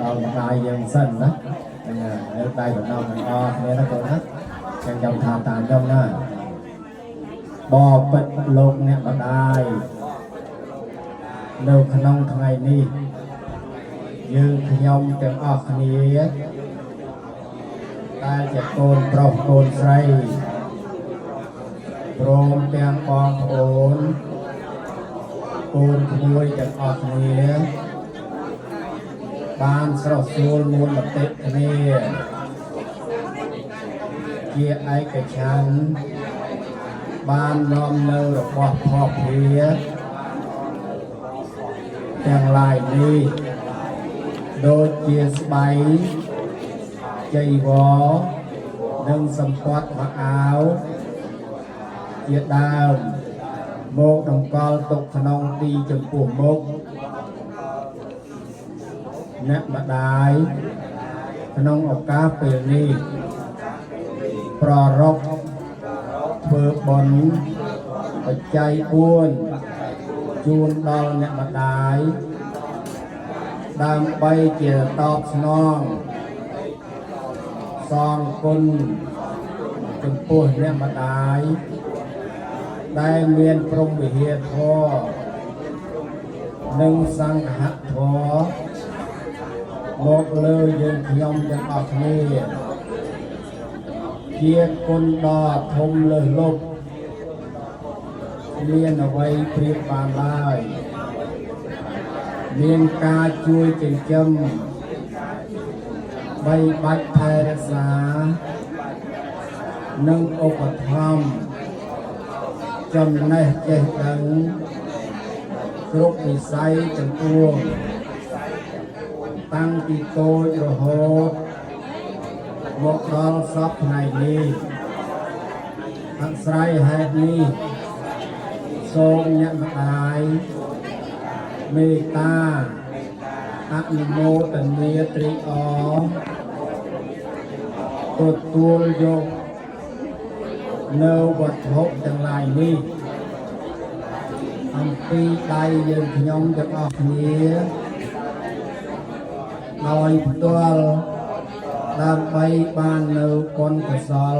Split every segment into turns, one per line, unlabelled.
ដល់ម្ដាយយើងសិនណាហ្នឹងហើយលើកដៃបណ្ដោះទាំងអស់គ្នាណាកូនណាចឹងចាំថាតាមខ្ញុំណាបបិទ្ធលោកអ្នកម្ដាយនៅក្នុងថ្ងៃនេះយើងខ្ញុំទាំងអស់គ្នាដែលជាកូនប្រុសកូនស្រីព្រមទាំងបងប្អូនកូនក្មួយទាំងអស់គ្នា បានស្រស់ស្រួលមូលមតិគ្នាជាឯកច្ឆន្ទបាននាំនៅរបស់ភស្តុភារទាំងឡាយនេះដូចជាស្បៃចីវរនិងសម្ពត់ខោអាវជាដើមមកតម្កល់ទុកក្នុងទីចំពោះមុខ អ្នកម្ដាយក្នុងឱកាសពេលនេះប្ររពធ្វើបុណ្យបច្ច័យ4ជូនដល់អ្នកម្ដាយដើម្បីជាតបស្នងសងគុណចំពោះអ្នកម្ដាយដែលមានព្រហ្មវិហារធម៌និងសង្ឃធម៌ មកលើយើងខ្ញុំទាំងអស់គ្នាជាគុណដ៏ធំលើសលប់មានអ្វីប្រៀបបានឡើយមានការជួយចិញ្ចឹមបីបាច់ថែរក្សានិងឧបត្ថម្ភចំណេះចេះដឹងគ្រប់វិស័យទាំងពួង តាំងពីតូចរហូតមកដល់សព្វថ្ងៃនេះអាស្រ័យហេតុនេះសូមអ្នកម្ដាយមេត្តាអនុមោទនាត្រេកអរទទួលយកនៅវត្ថុទាំងឡាយនេះអំពីដៃយើងខ្ញុំទាំងអស់គ្នា ដោយផ្ទាល់ដើម្បីបាននៅបុណ្យកុសល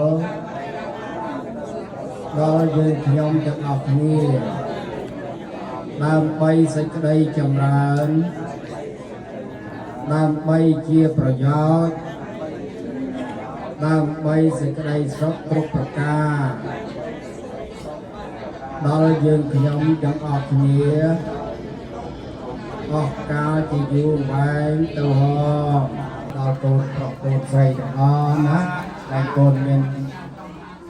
ដល់យើងខ្ញុំទាំងអស់គ្នាដើម្បីសេចក្តីចម្រើនដើម្បីជាប្រយោជន៍ដើម្បីសេចក្តីសុខគ្រប់ប្រការដល់យើងខ្ញុំទាំងអស់គ្នា អស់កាលជាយូរវែងទៅហងដល់កូនប្រុសកូនស្រីទាំងអស់ណាដែលកូនមាន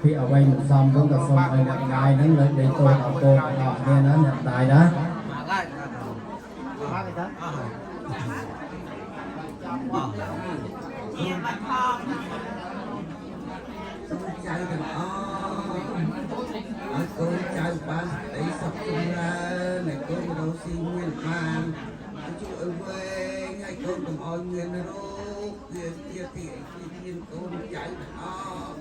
ពីអ្វីមិនសមហ្នឹងក៏សូមឲ្យអ្នកម្ដាយហ្នឹងលើកលែងទោសដល់កូនទាំងអស់គ្នាណាអ្នកម្ដាយណា
ជាបឋម
សូមចៅទាំងអស់ឲ្យកូនចៅបានក្តីសុខចម្រើនឲ្យកូនរកស៊ីមានបានឲ្យជួយឲ្យវែងឲ្យកូនកុំឲ្យមានរោគជាជាទីឲ្យមានកូនចៅទាំងអស់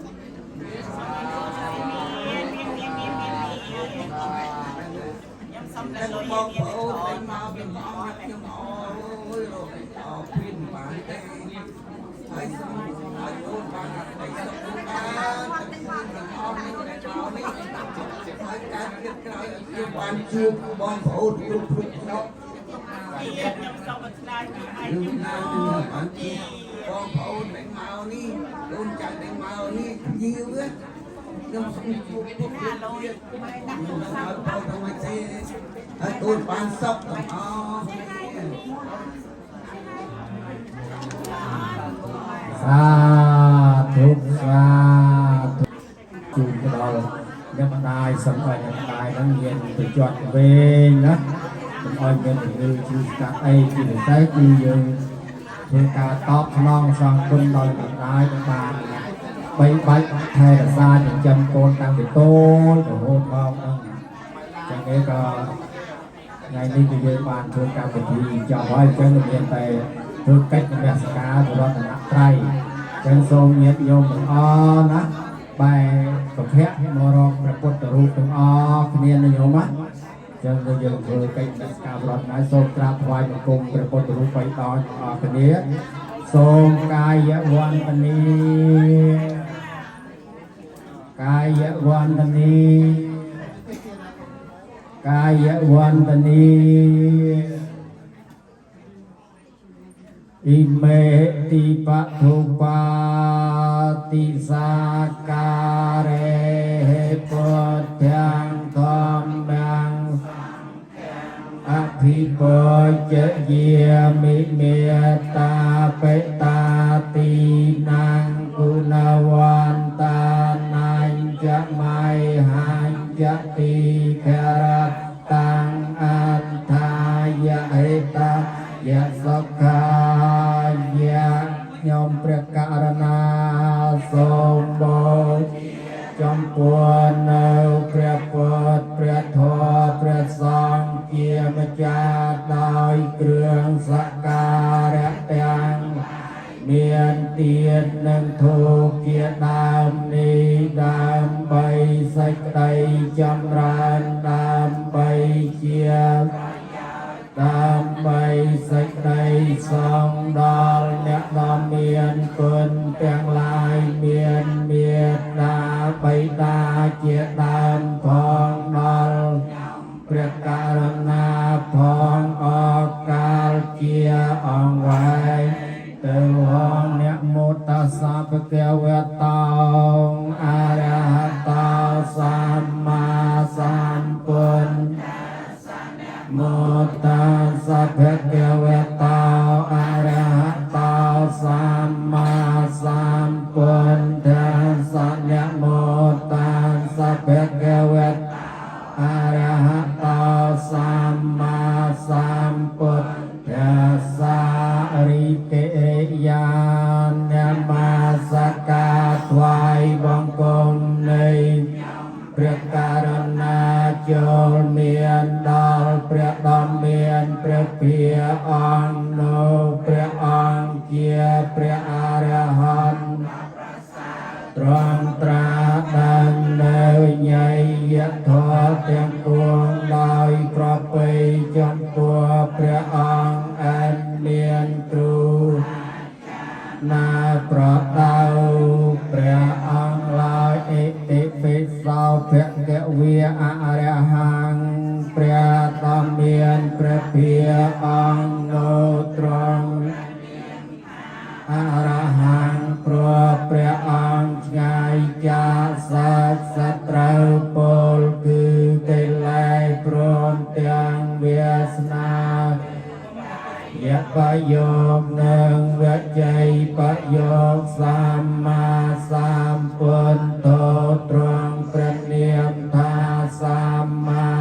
មានមានមានមានមានខ្ញុំសុំតែ
តែ
លុយ
បង
មាន
ប្អូនដែលមកទាំងអស់ខ្ញុំអើយរកអរពីបានទេហើយសូមឲ្យកូនបានក្តីសុខចម្រើនទាំងអស់នេះដែលមកនេះហើយកើតទៀតក្រោយឲ្យខ្ញុំបានជួបបងប្អូនគ្រប់គ្រប់ស្រុក
ទៀតខ្ញុំសូមប្រាថ្នាជួបឯង
ឬ
ជួប
ណាខ្ញុំបានជួបបងប្អូនដែលមកនេះកូនចៅដែលមកនេះភ្ញៀវខ្ញុំសូមជួបពួក
ណាលុយ
ទៀត
ដាក់ទូរស័ព្ទ
ឲ្យបងទៅទេហើយកូនបានសុខទាំងអស់
សាធុសាធុជូនទៅដល់អ្នកម្ដាយសូមឲ្យអ្នកម្ដាយហ្នឹងមានប្រយោជន៍វែងណាកុំឲ្យមានជំងឺឈឺស្កាត់អីជាពិសេសគឺយើងធ្វើការតបស្នងសងគុណដល់អ្នកម្ដាយដែលបានបីបាច់ថែរក្សាចិញ្ចឹមកូនតាំងពីតូចរហូតមកហ្នឹងចឹងឯងក៏ថ្ងៃនេះគឺយើងបានធ្វើកម្មវិធីចប់ហើយអញ្ចឹងមានតែធ្វើកិច្ចនមស្ការព្រះរតនត្រ័យអញ្ចឹងសូមញាតិញោមទាំងអស់ណាបែរប្រភពមករកព្រះពុទ្ធរូបទាំងអស់គ្នាណាញោមណា ចឹងក៏យើងធ្វើកិច្ចនមស្ការប្រតដែរសូមក្រាបថ្វាយបង្គំព្រះពុទ្ធរូបបីដងអរគ្នាសូមកាយវន្តនីកាយវន្តនីកាយវន្តនី อิเมติปะทุปาติสาการเรปุตธังธรรมังอภิปุจเยมิเมตตาเปตาตีนังกุณวันตานันจะไมหันจะตีครตังอันทายะเหตายะสขายะខ្ញុំព្រះករុណាសូមបូជាចំពោះនៅព្រះពុទ្ធព្រះធម៌ព្រះសង្ឃជាម្ចាស់ដោយគ្រឿងសក្ការៈទាំងមានទាននិងធូបជាដើមនេះដើម្បីសេចក្តីចម្រើនដើម្បីជា ដើម្បីសេចក្តីសងដល់អ្នកដ៏មានគុណទាំងឡាយមានមេត្តាបិតាជាដើមផងដល់ព្រះករុណាផងអកាលជាអង្វែងទៅហងអ្នកមោតស្សៈភគវតោអរហតោសម្មាសម្ពុទ្ធ មោតាសភគវតោអរហតោសម្មាសម្ពុទ្ធស្សនមោតាសភគវតអរហតោសម្មាសម្ពុទ្ធស្សរិកិរិយានមស្ការថ្វាយបង្គំនៃ ព្រះករុណាចូលមានដល់ព្រះដ៏មានព្រះភិអង្គនៅព្រះអង្គជាព្រះអរហន្តត្រង់ត្រាដឹងនៅញយធម៌ទាំងពួងដោយប្រពៃចំពោះព្រះអង្គអែនមានគ្រូ ណាប្រដៅព្រះអង្គឡើយអិតិពិសោភគវាអរហង្គព្រះដ៏មានព្រះភិអង្គនៅត្រង់អរហង្គព្រោះព្រះអង្គឆ្ងាយចាកសាច់សត្រូវពលគឺកិលេសព្រមទាំងវាសនា យៈបយោគនិងវជ័យបយោគសម្មាសម្ពុទ្ធោត្រង់ព្រះនាមថាសម្មា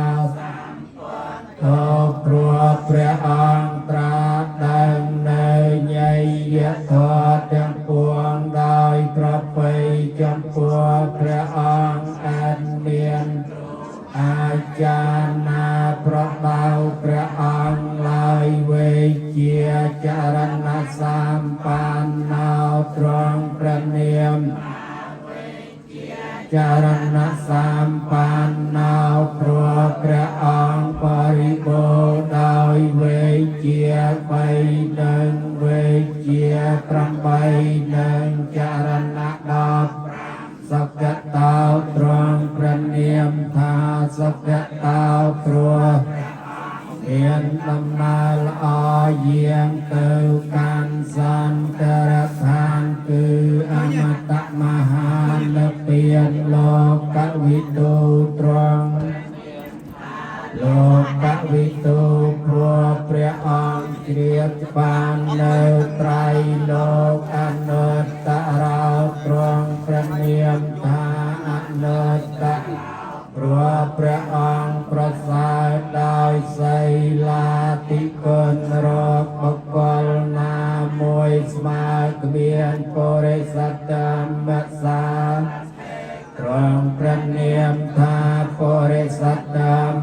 ធោព្រោះព្រះអង្គត្រាស់ដឹងនៅញយធម៌ទាំងពួងដោយប្រពៃចំពោះព្រះអង្គអែនមាន អាចារ្យណាប្រដៅព្រះអង្គឡើយវេជាចរណសម្បណ្ណោត្រង់ព្រះនាមចរណសម្បណ្ណោព្រោះព្រះអង្គបរិបូរណ៍ដោយវេជាបីនិងវេជា8និងចរណ10 សកតោត្រង់ព្រះនាមថាសកតោព្រោះមានដំណើរល្អយាងទៅកាន់សន្តរឋានគឺអមតមហានិព្វានលោកវិទូត្រង់លោកវិទូព្រោះព្រះអង្គជ្រាបបាននៅត្រៃលោកអនុត្តរោត្រង់ព្រះនាមថាអនុត្តរព្រោះព្រះអង្គប្រសើរដោយសីលាតិគុណរកបុគ្គលណាមួយស្មើគ្មានបរិសត្តមសាត្រង់ព្រះនាមថាបរិសត្ត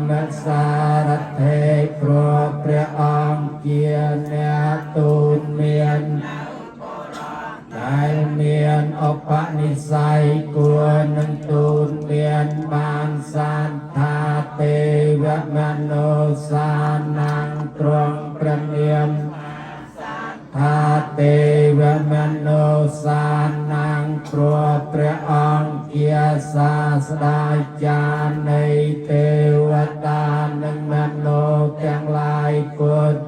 មសារថេព្រោះព្រះអង្គជាអ្នកទូនមាន ដែលមានឧបនិស្ស័យគួរនឹងទូនមានបានសានថាទេវម វមនុស្សានំព្រោះព្រះអង្គជាសាស្តាចារ្យនៃទេវតានិងមនុស្សទាំងឡាយពុទ្ធ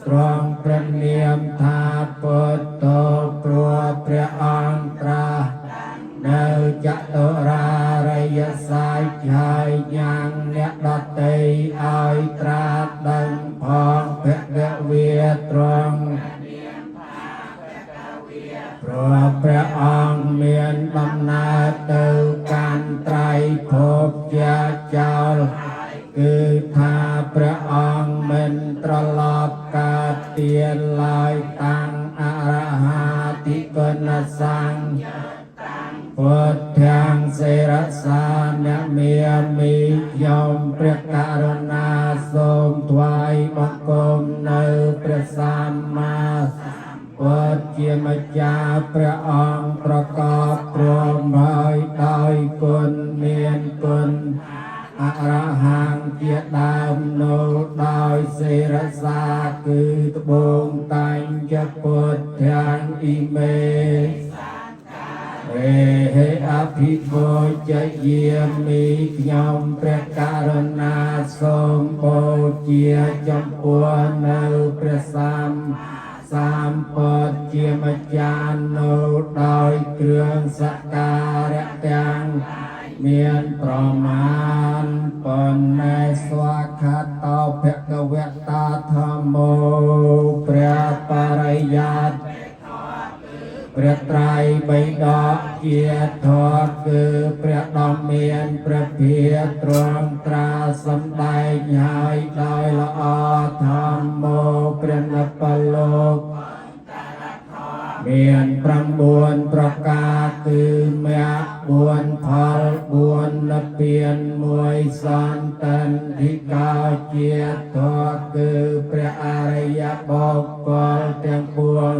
ត្រង់ព្រះនាមថាពុទ្ធោព្រោះព្រះអង្គត្រាស់នៅចតុរារិយសច្ចហើយញ៉ាំងអ្នកដតីឲ្យត្រាស់ដឹងផងភគវាត្រង់ព្រោះព្រះអង្គមានដំណើរទៅកាន់ត្រៃភពជាចោលគឺថាព្រះអង្គមិនត្រឡប់កើតទៀតឡើយតាំងអរហាតិគុណសង្ឃពុទ្ធាំសិរសានមាមិខ្ញុំព្រះករុណាសូមថ្វាយបង្គំនៅព្រះសម្មាពុទ្ធជាម្ចាស់ព្រះអង្គប្រកបព្រមហើយដោយគុណមានគុណអរហង្គជាដើមនោះដោយសិរសាគឺត្បូងតែងចពុទ្ធាំអ៊ីមេ រេហេអភិបូជយាមិខ្ញុំព្រះករុណាសូមបូជាចំពោះនៅព្រះសម្សម្ពុទ្ធជាម្ចាស់នោះដោយគ្រឿងសក្ការៈទាំងមានប្រមាណប៉ុណ្ណេះស្វាខាតោភគវតាធម្មោព្រះបរិយ័ត ព្រះត្រៃបិដកជាធម៌គឺព្រះដ៏មានព្រះភិទ្រង់ត្រាសម្ដែងហើយដោយល្អធម្មោព្រះនិព្វានលោកមាន9ប្រការគឺមគ្គ4ផល4និព្វាន1សន្តិនធិកោជាធម៌គឺព្រះអរិយបុគ្គលទាំងពួង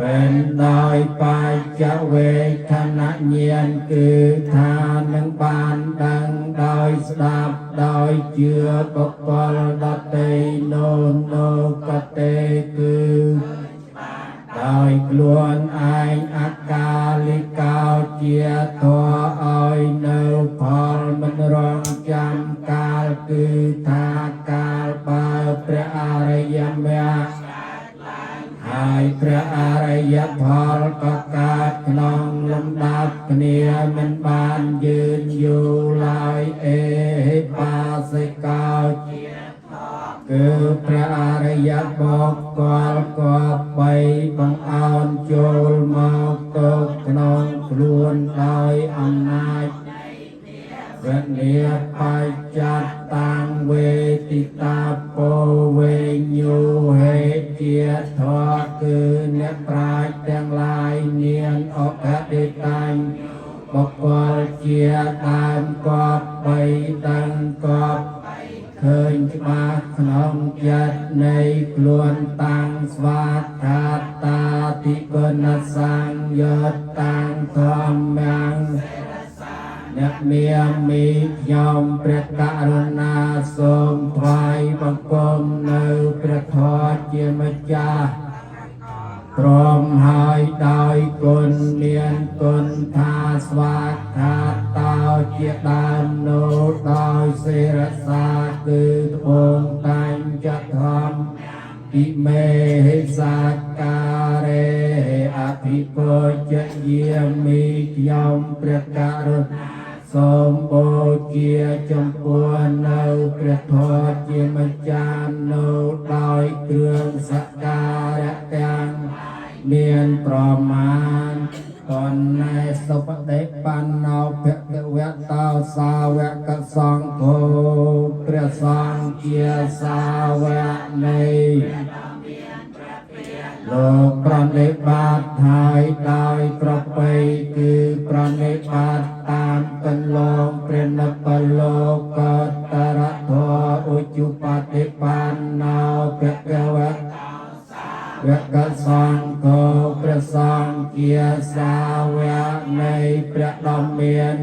เป็นដោយបច្ចវេខណញាណគឺថានឹងបានដឹងដោយស្ដាប់ដោយជឿបុគ្គលដតីនោះនោះកតេគឺដោយខ្លួនឯងអកាលិកោជាធម៌ឲ្យនៅផលមិនរងចាំកាលគឺថាកាលបើព្រះអរិយមគ្គ ហើយព្រះអរិយផលក៏កើតក្នុងលំដាប់គ្នាមិនបានយឺនយូរឡើយអេហិបាសិកោគឺព្រះអរិយបុគ្គលក៏បីបង្អោនចូលមកទុកក្នុងខ្លួនដោយអំណាច វនិបច្ចតាំងវេទិតាពោវេញូហេជាធម៌គឺអ្នកប្រាជ្ញទាំងឡាយនានអកដិតាញ់បុគ្គលជាដើមកបបីដឹងកបឃើញច្បាស់ក្នុងចិត្តនៃខ្លួនតាំងស្វាខាតាតិគុណសង្យុត្តតាំងធម្មំ អ្នកមានមីខ្ញុំព្រះករុណាសូមថ្វាយបង្គំនៅព្រះធម៌ជាម្ចាស់ព្រមហើយដោយគុណមានគុណថាស្វាខាតោជាដើមនោះដោយសិរសាគឺត្បូងតែងចធម្ម อิเมหิสักการេអភិពុជយាមិខ្ញុំព្រះករុណាសូមបូជាចំពោះនៅព្រះធម៌ជាម្ចាស់នោះដោយគ្រឿងសក្ការៈទាំងមានប្រមាណតនេសុបដិបណ្ណោភគវតោសាវកសង្ឃោព្រះសង្ឃជាសាវកនៃ លោកប្រណិប័តហើយដោយប្រពៃគឺប្រណិប័តតាមកន្លងព្រះនិព្វានលោកតរធម៌ឧជុបតិបណ្ណោភគវៈវកសង្ឃោព្រះសង្ឃជាសាវកនៃព្រះដ៏មាន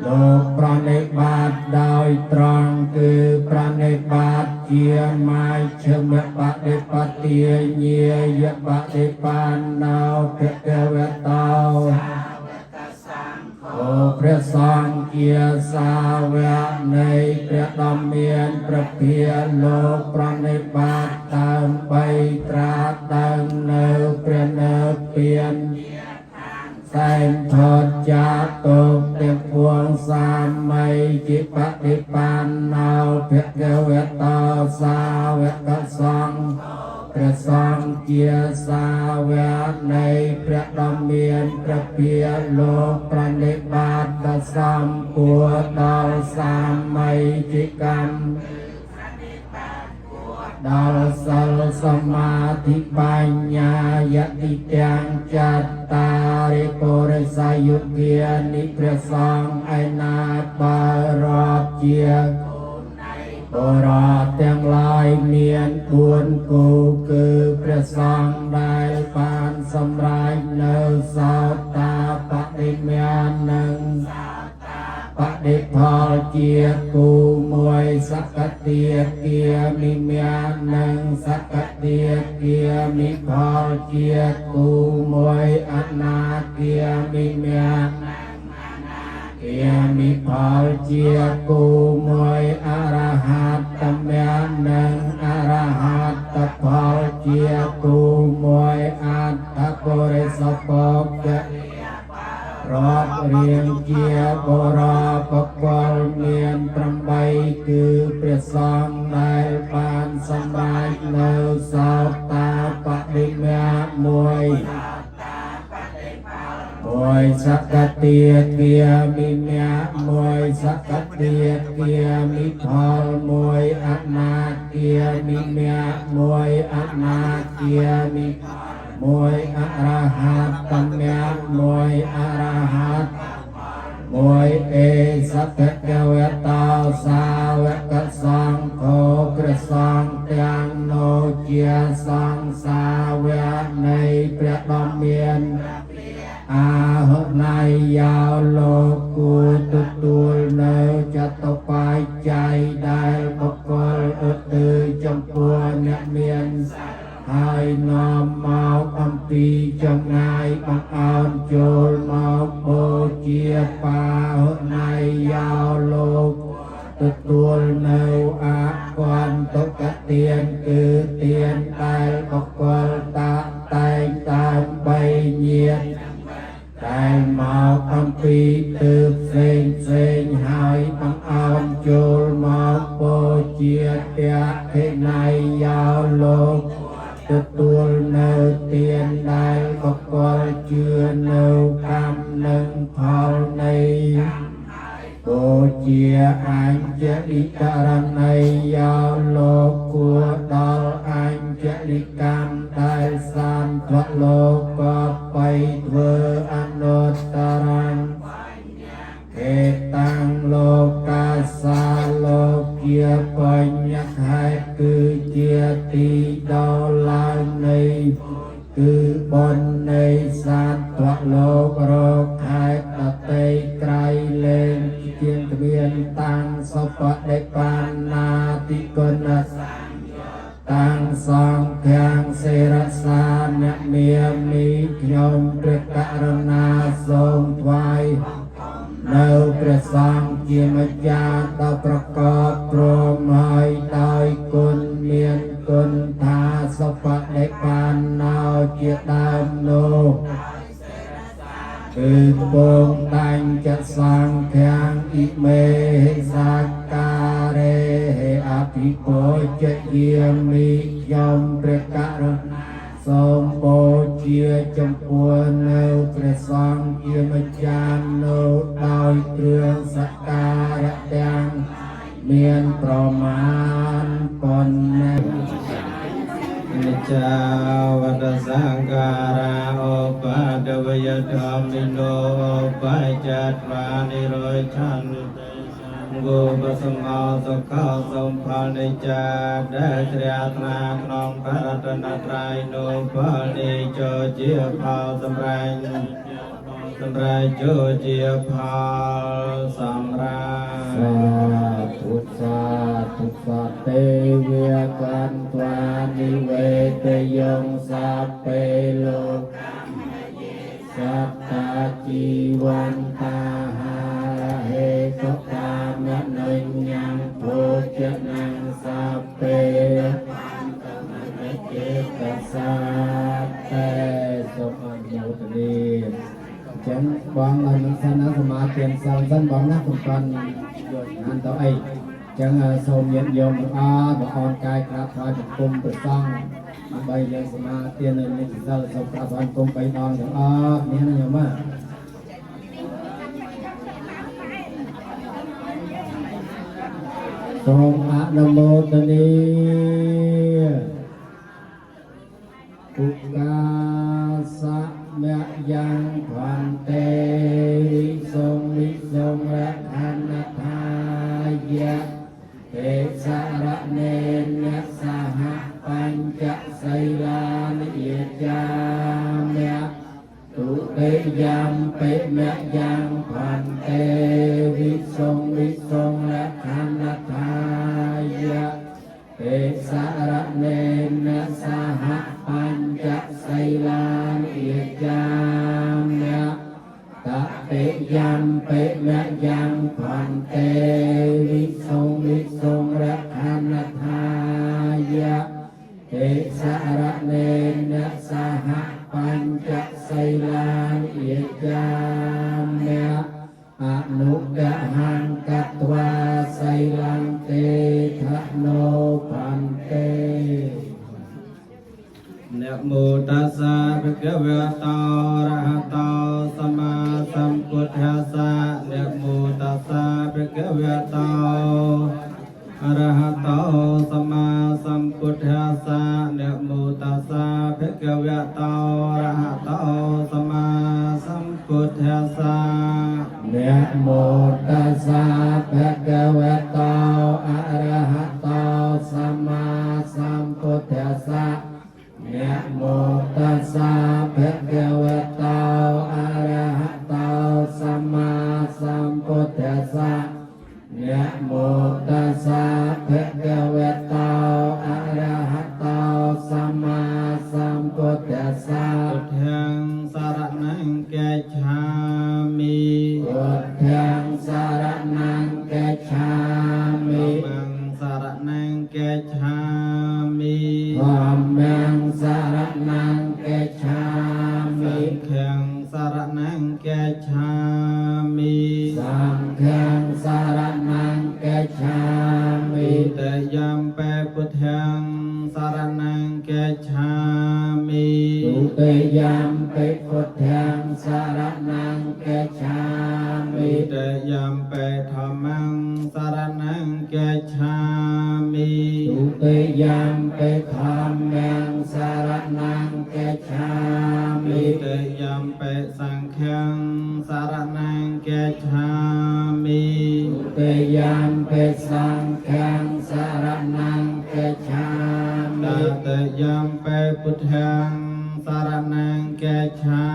លោកប្រណិប័តដោយត្រង់គឺប្រណិប័តជាមាជ្ឈិមបដិបទាញាយបដិបណ្ណោភគវតោអូព្រះសង្ឃជាសាវកនៃព្រះដ៏មានព្រះភិយលោកប្រណិប័តដើម្បីត្រាដើមនៅព្រះនិព្វានសែនថតចាតុកទាំងពួងសាមីជាបដិបណ្ណោភគវតោសាវកសង្ឃព្រះសង្ឃជាសាវកនៃព្រះដ៏មានព្រះភិយលោកប្រណិប័តដល់សំពួរដល់សាមីជាកម្មដល់សិលសមាធិបញ្ញាយតិទាំងចត្តារិពុរិសយុគានិព្រះសង្ឃឯណាបើរាប់ជាបរតទាំងឡាយមាន4គូគឺព្រះសង្ឃដែលបានសម្រេចនៅសោតាបដិមាននិងបដិផលជាគូមួយសកតិគាមិមាននិងសកតិគាមិផលជាគូមួយអនាគាមិមានគាមិផលជាគូមួយអរហត្តមនិងអរហត្តផលជាគូមួយអត្ថពុរិសពកៈរាប់រៀងជាបរបកលមាន8គឺព្រះសង្ឃដែលបានសម្រេចនៅសោតាបដិមាមួយមួយសកតិគាមិមៈមួយសកតិគាមិផលមួយអនាគាមិមៈមួយអនាគាមិមួយអរហត្តមៈមួយអរហត្តមួយអេសភគវតោសាវកសង្ឃោព្រះសង្ឃទាំងនោះជាសង្ឃសាវកនៃព្រះដ៏មានអាហុណៃយោលោកគួរទទួលនៅចតុបច្ច័យដែលបុគ្គលឧទ្ទិសចំពោះអ្នកមានហើយនាំមកអំពីចម្ងាយបង្អោនចូលមកបូជាបាហុណៃយោលោកទទួលនៅអគន្តុកទានគឺទានដែលបុគ្គលតាក់តែងដើម្បីញាតិតែមកអំពីទើបផ្សេងផ្សេងហើយបង្អោនចូលមកបូជាតេខិណៃយោលោកទទួលនៅទានដែលបុគ្គលជឿនៅកម្មនិងផលនៃបូជាអញ្ជលិករណីយោលោកគួរដល់អញ្ជលិកម្មដែលសានធលោកក៏បីធ្វើអនុត្តរំហេតាំងលោកាសាលោកជាបញ្ញខេតុគឺជាទីដល់ឡើងនៃគឺបុណ្យនៃសត្វលោករកខេតុដតីក្រៃលែងជាងគ្មានតាំងសុបដិបណ្ណាតិគុណតាំងសង្ឃាំងសេរសាអ្នកមាមីខ្ញុំព្រះករុណាសូមថ្វាយនៅព្រះសង្ឃជាម្ចាស់ដ៏ប្រកបព្រមហើយដោយគុណមានគុណថាសុបដិបណ្ណោជាដើមនោះគឺពងតាញ់ចសង្ឃាំងអ៊ិមេហិសក្ការេហេអភិបុជយាមិខ្ញុំព្រះករុណាសូមបូជាចំពោះនៅព្រះសង្ឃជាម្ចាស់នោះដោយគ្រឿងសក្ការៈទាំងមានប្រមាណប៉ុណ្ណេះ
និច្ចាវតសង្ខារាឧបដវយធម្មិនោឧបច្ចត្វានិរោឆន្ទិ គោបសម្អសុខសូមផលនៃចាដែលជ្រះថ្លាក្នុងបរតនត្រ័យនោះផលនេះចូលជាផលសម្រេចសម្រេចចូលជាផលសម្រាប់
សាធុសាធុសាទេវកន្ត្វានិវេតយងសាពេលោកសត្តាជីវន្តាហាហេកកាមនិញ្ញំភោជនំសាពេចេតសាតេសូមអនុមោទនាអញ្ចឹងបងនៅនឹងសិនណាសមាធិសិលសិនបងណាកុំតាន់យកអានទៅអីអញ្ចឹងសូមញាតិញោមទាំងអស់បងអនកាយក្រាបថ្វាយបង្គំព្រះសង្ឃដើម្បីយើងសមាធិនៅនិច្ចសិលសូមក្រាបថ្វាយបង្គំបីដងទាំងអស់គ្នាណាញោមណាសូមអនុមោទនាឧកាសមយ៉ាងភន្ទេវិសុងវិសុងរខណថាយៈទេសារណេនសហបញ្ចសីលានិយចាមៈទុតិយំពិមយ៉ាងភន្ទេវិសុងវិសុងរខណថាយៈទេសារណេនសហបញ្ចសីលានិយចាមៈតតិយំពិមយ៉ាងភន្ទេវិសុងវិសុងរខណថាយៈទេសារណេនសហបញ្ចសីលានិយចាមៈអនុកហង្កត្វាសីលន្ទេធនោភន្ទេ
នមោតស្សៈភគវៈតោអរហតោសម្មាសម្ពុទ្ធស្សៈនមោតស្សៈភគវៈតោអរហតោសម្មាសម្ពុទ្ធស្សៈនមោតស្សៈភគវៈតោអរហតោសម្មាសម្ពុទ្ធស្សៈ
នមោតស្សៈភគវៈតោអរហតោសម្មាសម្ពុទ្ធស្សៈនមោតស្សៈភគវៈតោអរហតោសម្មាសម្ពុទ្ធស្សៈនមោតស្សៈភគវៈតោអរហតោសម្មាសម្ពុទ្ធស្សៈ
ពុទ្ធាំសារណង្កេឆាមិ
ពុទ្ធាំសារណង្កេឆាមិ
ធម្មំសារណង្កេឆាមិ
ធម្មំសារណង្កេឆា
ស
មិ
ង្ឃំសារណង្កេឆាមិ
សង្ឃំសារណង្កេឆាមិ
តយំបេពុទ្ធាំសារណង្កេឆាមិ
ទុតិយំពិពុទ្ធាំសារណង្កេឆាមិ
តយំបេធម្មំសារណង្កេឆាមិ
ទុតិយំពិធម្មំសារណង្កេឆាមិ
តយំបេសង្ឃំសារណង្កេឆាមិ
ទុតិយំពិសង្ឃំសារណង្កេឆាមិ
តតយំបេពុទ្ធាំសារណង្កេឆា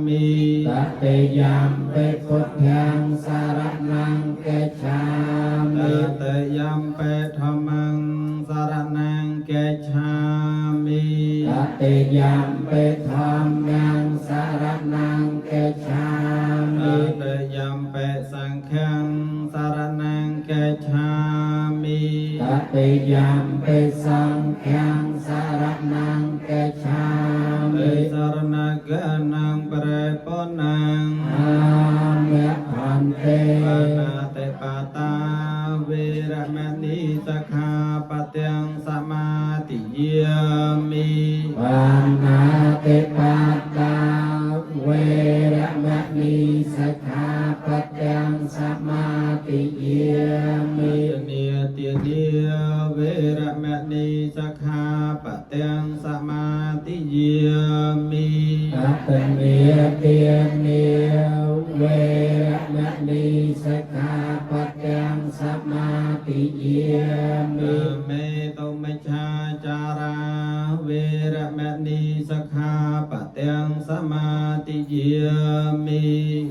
មិ
តតិយំពិពុទ្ធាំសារណង្កេឆាមិ
តតយំបេធម្មំសារណង្កេឆាមិ
តតិយំពិធម្មំសារណង្កេឆា
ត
មិ
តយំបេសង្ឃំសារណង្កេឆាមិ
តតិយំពិសង្ឃំសារណង្កេឆាមិ
សារណកណងប្រេពណង
អាមៈភន្ទេ
បាណាតិបាតាវេរមណីសខាបទាំងសមាទិយាមិ
បាណាតិបាតាវេរមណីសិក្ខាបទាំងសមាទិយាមិ
ទានាទានាវេរមណីសខាបទាំងសមាទិយាមិ
អតមេទានាវេរមណីសិក្ខាបទាំង
សិក្ខាបទាំងសមាទិយាមិ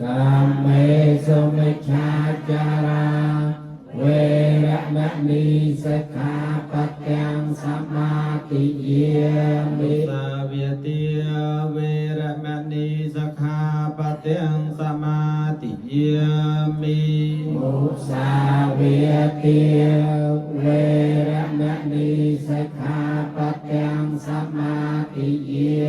កាមេសុមិច្ឆាចារាវេរមណីសិក្ខាបទាំងសមាទិយាមិ
សាវទាវេរមណីសិក្ខាបទាំងសមាទិយាមិ
មុសាវទាវេរមណីសិក្ខាបទាំងសមាទិយា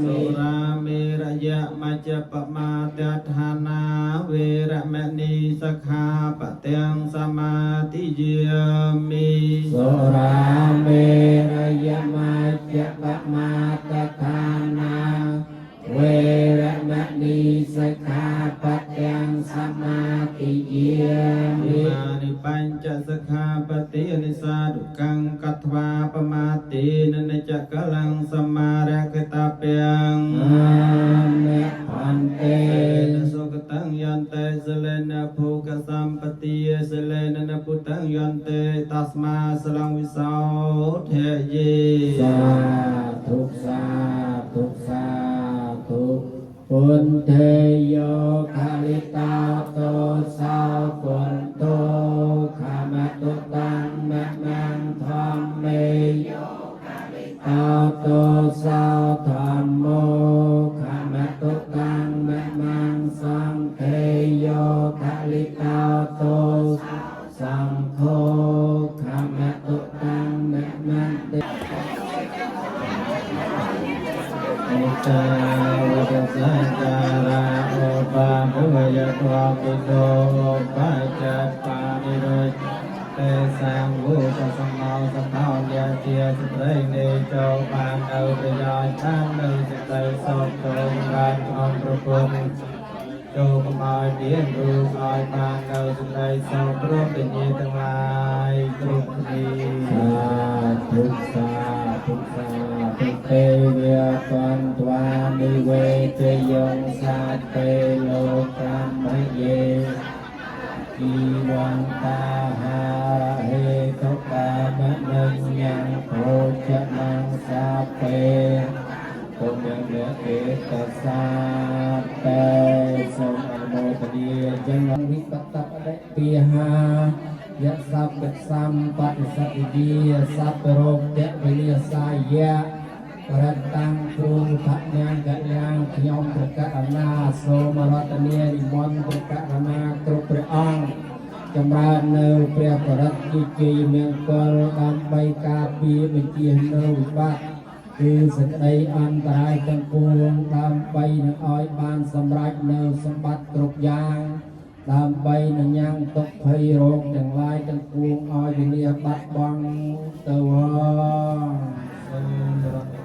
សុ
មិ
រាមេរយមជ្ជបមាទដ្ឋានាវេរមណីសិក្ខាបទាំងសមាទិយាមិ
សុរាមេរយមជ្ជបមាទដ្ឋានាវេរមណីសិក្ខាបទាំងសមាទិយា
ອິ
មិ
មានិបញ្ចសិក្ខាបតិនិសាទុក្ខੰកត្វាបមាទេននិចកលੰសមារកតព្យੰ
អាមេផន្តេ
តេសុគតੰយន្តេសលេនភោកសម្បតិសលេនពុតੰយន្តេតស្មាសលੰវិសោធេយេ
សាធុសាធុសាធុពុនទេយោខลิตาโตสาวกุนโตขามตุตังมะมังธรรมเมโยตาโตสาวธรรมโมขามตุตังมะมังสังเทโยขลิตาโตสังโฆขามตุตังมะมังเต
อุจาวะสัจจาราโอปาภวยตวปิโตปัจจปานิโรเตสังวุปสมោសតោយាជាស្ត្រីនៃចូលបាននៅប្រយោជន៍បាននៅសេចក្តីសុខចូលបានក្នុងប្រពន្ធចូលកុំឲ្យមានរូបឲ្យបាននៅសេចក្តីសុខគ្រប់ពញាទាំងឡាយគ្រប់គ្នា
សាធុសាធុសាធុទេវៈកន្ត្វានិវេទយងសាទេលោកកម្មយេជីវន្តាហាហេតុកាមនញ្ញងភោចនងសាពេពុញ្ញេតសាតេសូមអនុមោទនាចឹងវិបត្តបដិពាហាយៈសពសម្បតិសតិយាសពរោគវិនិសាយៈរតាំងគ្រូថញ្ញាកយ៉ាងខ្ញុំប្រកាសណាសូមរតនានិមន្តប្រកាសណាគ្រប់ព្រះអង្គចម្រើននៅព្រះបរិត្តជាជ័យមង្គលដើម្បីការពារបញ្ជានៅវិបត្តិគឺសេចក្តីអន្តរាយទាំងពួងដើម្បីនឹងឲ្យបានសម្រេចនៅសម្បត្តិគ្រប់យ៉ាង ដើម្បីនឹងញ៉ាំងទុក្ខភ័យរោគទាំងឡាយទាំងពួងឲ្យវិនាសបាត់បង់ទៅហងសូមរតនា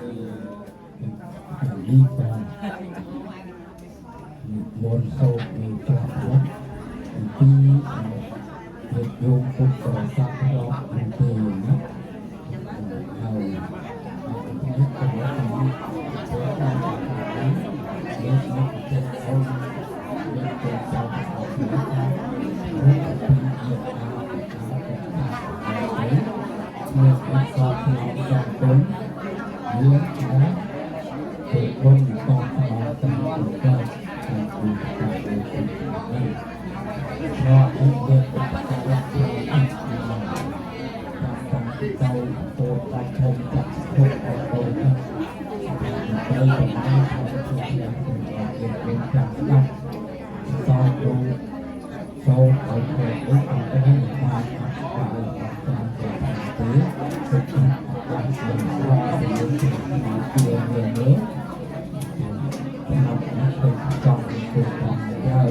នេះក៏និមន្តសូត្រនៅត្រង់វត្តអំពីញាតិញោមពុទ្ធបរិស័ទដល់អំពីណាហើយនេះក៏តាមតាមតាមយកមកចិត្តអូនយកទៅចោលអត់ពីរូបពីយកតាមតាមមានអក្សរក្នុងចងគុណមានណា គឺគុណតបស្នងតាមប្រកបតាមគូតាមគូនេះព្រោះយើងប្រកបតាមអញ្ចឹងតាមតាមទៅទៅតាមធំចាក់ធំអត់ទៅទៅទៅតាមធំធំយ៉ាងយើងចាំស្ដាប់សោយសូមឲ្យធ្វើដូចអញ្ចឹងបានបានតាមទៅទៅទៅតាមទៅរកទៅជានេះ តាមទៅចង់ទៅតាមហើយ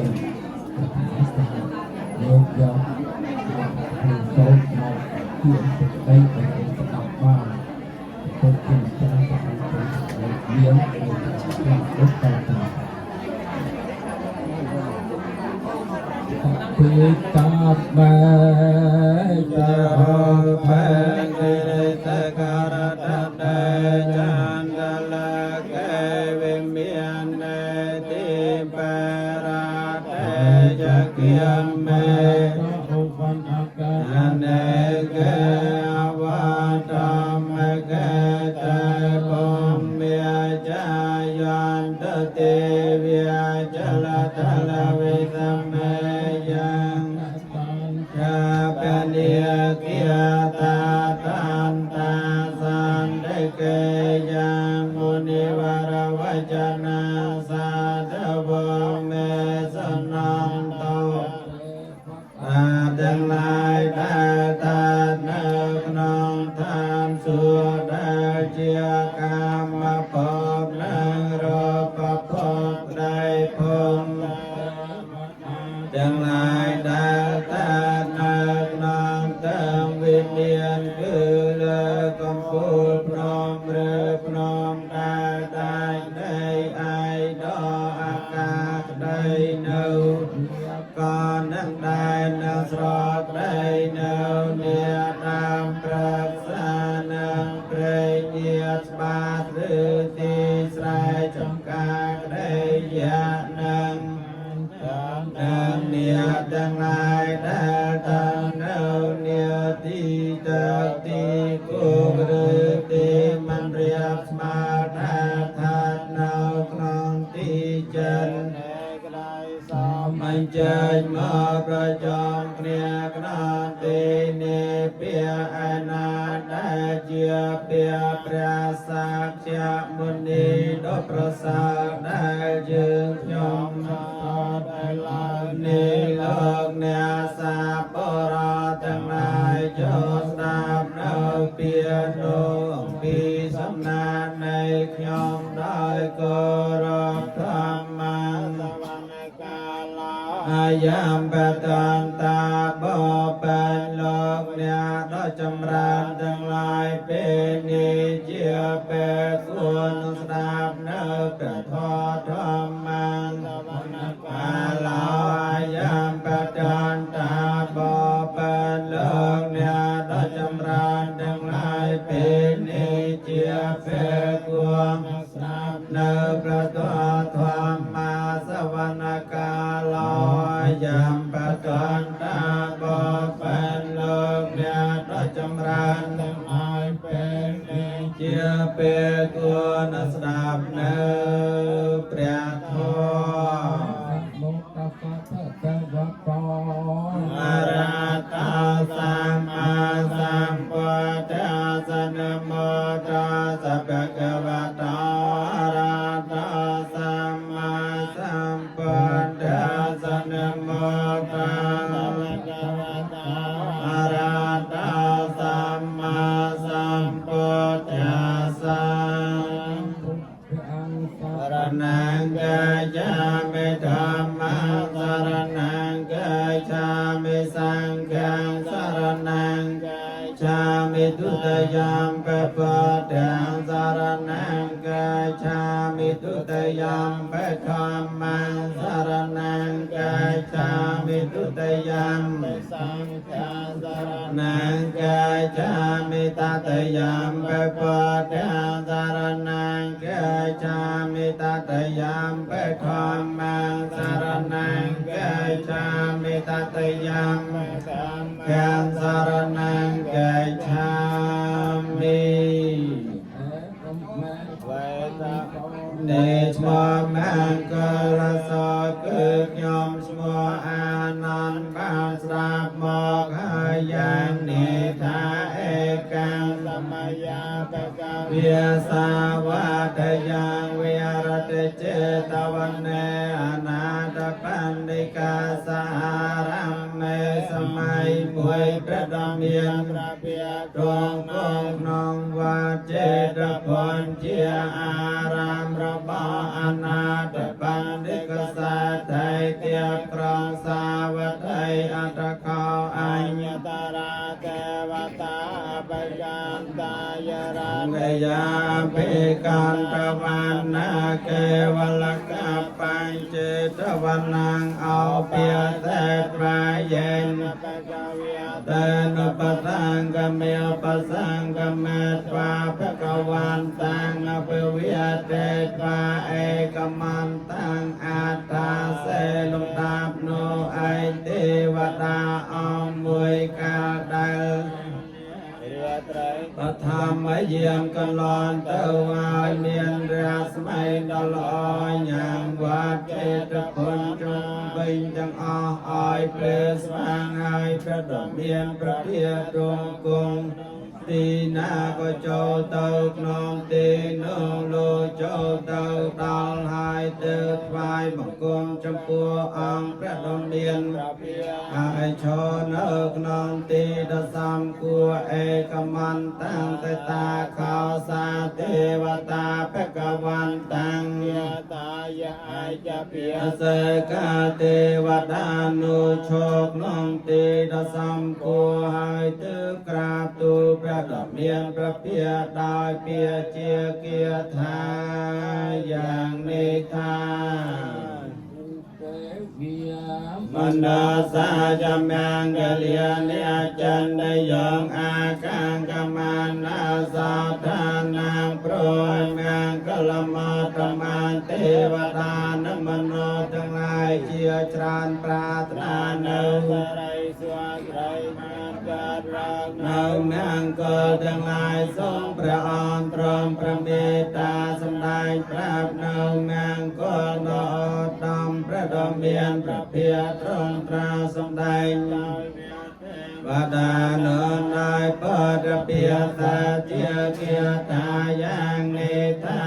លោកយកទៅចូលមកជាសេចក្តីដែលស្ដាប់បានទៅជាចាំទៅមានទៅតាមទៅតាមពីតាបែ
ចរោភេទិតករតតេចន្ទលកេវិមាននេតិបរតេចគិមេ
ឧបន្អកា
អនេកេអវតមកេតេភូមិ ចាយន្តទេវាចលតលវិសមេយ៉ាងកាបនិកិតាតានតាសន្តិកេយ៉ាងមុនិវរវចនាសាទវមេសនន្តោអាទាំងឡាយដែលតានៅក្នុងឋានសួគ៌ដែលជាកាមភពនិងរូបភពក្តីភូមិទាំងឡាយដែលតានៅក្នុងទាំងវិញ្ញាណគឺលើកំពូលភ្នំឬភ្នំដែលដាច់នៃឯកអាកាសក្តីនៅក៏នឹងដែលនៅស្រកក្តីនៅនាតាមព្រឹក្សានិងព្រៃញាតស្បាតឬទីស្រែចំការក្តីយៈនឹងនឹងនាទាំងឡាយដែលតាំងនៅនាទីទឹកទីគោកឬទីមិនរៀបស្មើដែលស្ថិតនៅក្នុងទីចិន អញ្ជើញមកប្រជុំគ្នាក្នុងទីនេះពាឯណាដែលជាពាព្រះសាក្យមុនីដ៏ប្រសើរដែលយើងខ្ញុំនេះលោកអ្នកសាបរទាំងឡាយចូលស្ដាប់នៅពាក្យនោះអំពីសំណាកនៃខ្ញុំដោយគោរពធម្ម អាយំបតន្តាបបញ្លោកអ្នកដ៏ចម្រើនទាំងឡាយពេលនេះជាពេលគួរនឹងស្ដាប់នៅព្រះធម៌ធម្មងអាឡោអាយំបតន្តាបបញ្លោកអ្នកដ៏ចម្រើនទាំងឡាយពេលនេះជាពេលគួរនឹងស្ដាប់នៅព្រះធម៌ធម្មសវនកាលោយំបតន្តាបបញ្លោកអ្នកដ៏ចម្រើនទាំងឡាយពេលនេះជាពេលគួរនឹងស្ដាប់នៅព្រះធម៌
មោតស្សៈភគវតោ
អរហតសម្មាសម្ពុទ្ធស្សនមោតស្សៈភគវតោអរហតសម្មាសម្ពុទ្ធស្សនមោតស្សៈភគវតោអរហតសម្មាសម្ពុទ្ធស្ស
ព្រះអង្គ
រណង្កាយាមិធម្មសរណង្កាឆាមិសង្ឃាសរណង្កាឆាមិទុតយំពពុទ្ធាំសរណង្កាឆាមិទុតយំពធម្មសរណង្កាឆាមិទុតយំសង្ឃាសរណង្កាឆាមិតតយំពពុទ្ធាំសរណង្កាឆាមិតតយំពធម្មសរណង្កាឆាមិតតយំខាងសរណង្កាឆាមិ នេះឈ្មោះមង្គលសគឺខ្ញុំឈ្មោះអានន្ទបានស្ដាប់មកហើយយ៉ាងនេះថាឯកាំសមយាបកវិសាវតយ៉ាងវិរតិចេតវនេអនាថបណ្ឌិកាសារមេសម័យមួយព្រះដ៏មានព្រះភិក្ខុគង់ក្នុងវត្តចេតពនជាអារាមរបស់អនាថបណ្ឌិកសេដ្ឋីទៀបក្រុងសាវត្ថីអត្តកោអញ្ញតរាទេវតាបកាន្តាយរានយាភិកន្តវណ្ណាកេវលកបញ្ចេតវណ្ណងអោភិតេប្រាយេនតេនុបសង្កមេបសង្កមេត្វាភគវន្តាំងអភិវេតេត្វាឯកមន្តាំងអត្តាសេលំដាប់នោះឯទេវតាអង្គមួយកាលដែលបឋ មយាមកន្លងទៅហើយមានរស្មីដល់ល្អញ៉ាំវត្តចេតពុនជុំវិញទាំងអស់ឲ្យព្រះស្វាងហើយព្រះដ៏មានព្រះភិទ្រង់គង់ទីណាក៏ចូលទៅក្នុងទីនោះលោកចូលទៅដល់ហើយទៅថ្វាយបង្គំចំពោះអង្គព្រះដ៏មានហើយឈរនៅក្នុងទីដ៏សំគួរឯកមន្តតាំងតែតាខោសាទេវតាភគវន្តាំង
តាយាយភិ
សេកាទេវតានុឈរក្នុងទីដ៏សំគួរហើយទើបក្រាបទូលព្រះដ៏មានព្រះភិយដោយពាក្យជាគាថាយ៉ាងនេះថា
វា
មនោសាចមង្គលានិចន្ទយងអាកាងកមានាសាធានាងប្រយមង្គលមតមានទេវតានមនោទាំងឡាយជាច្រើនប្រាថ្នានៅ
រីសួស្រីមានកើតឡើង
នៅមង្គលទាំងឡាយសូមព្រះអង្គទ្រង់ព្រះមេត្តាសម្ដែងប្រាប់នៅមង្គលដ៏ឧត្តមព្រះដ៏មានព្រះភិយទ្រង់ត្រាសម្ដែង បដានន័យបរពាសាជាគាថាយ៉ាងនិតា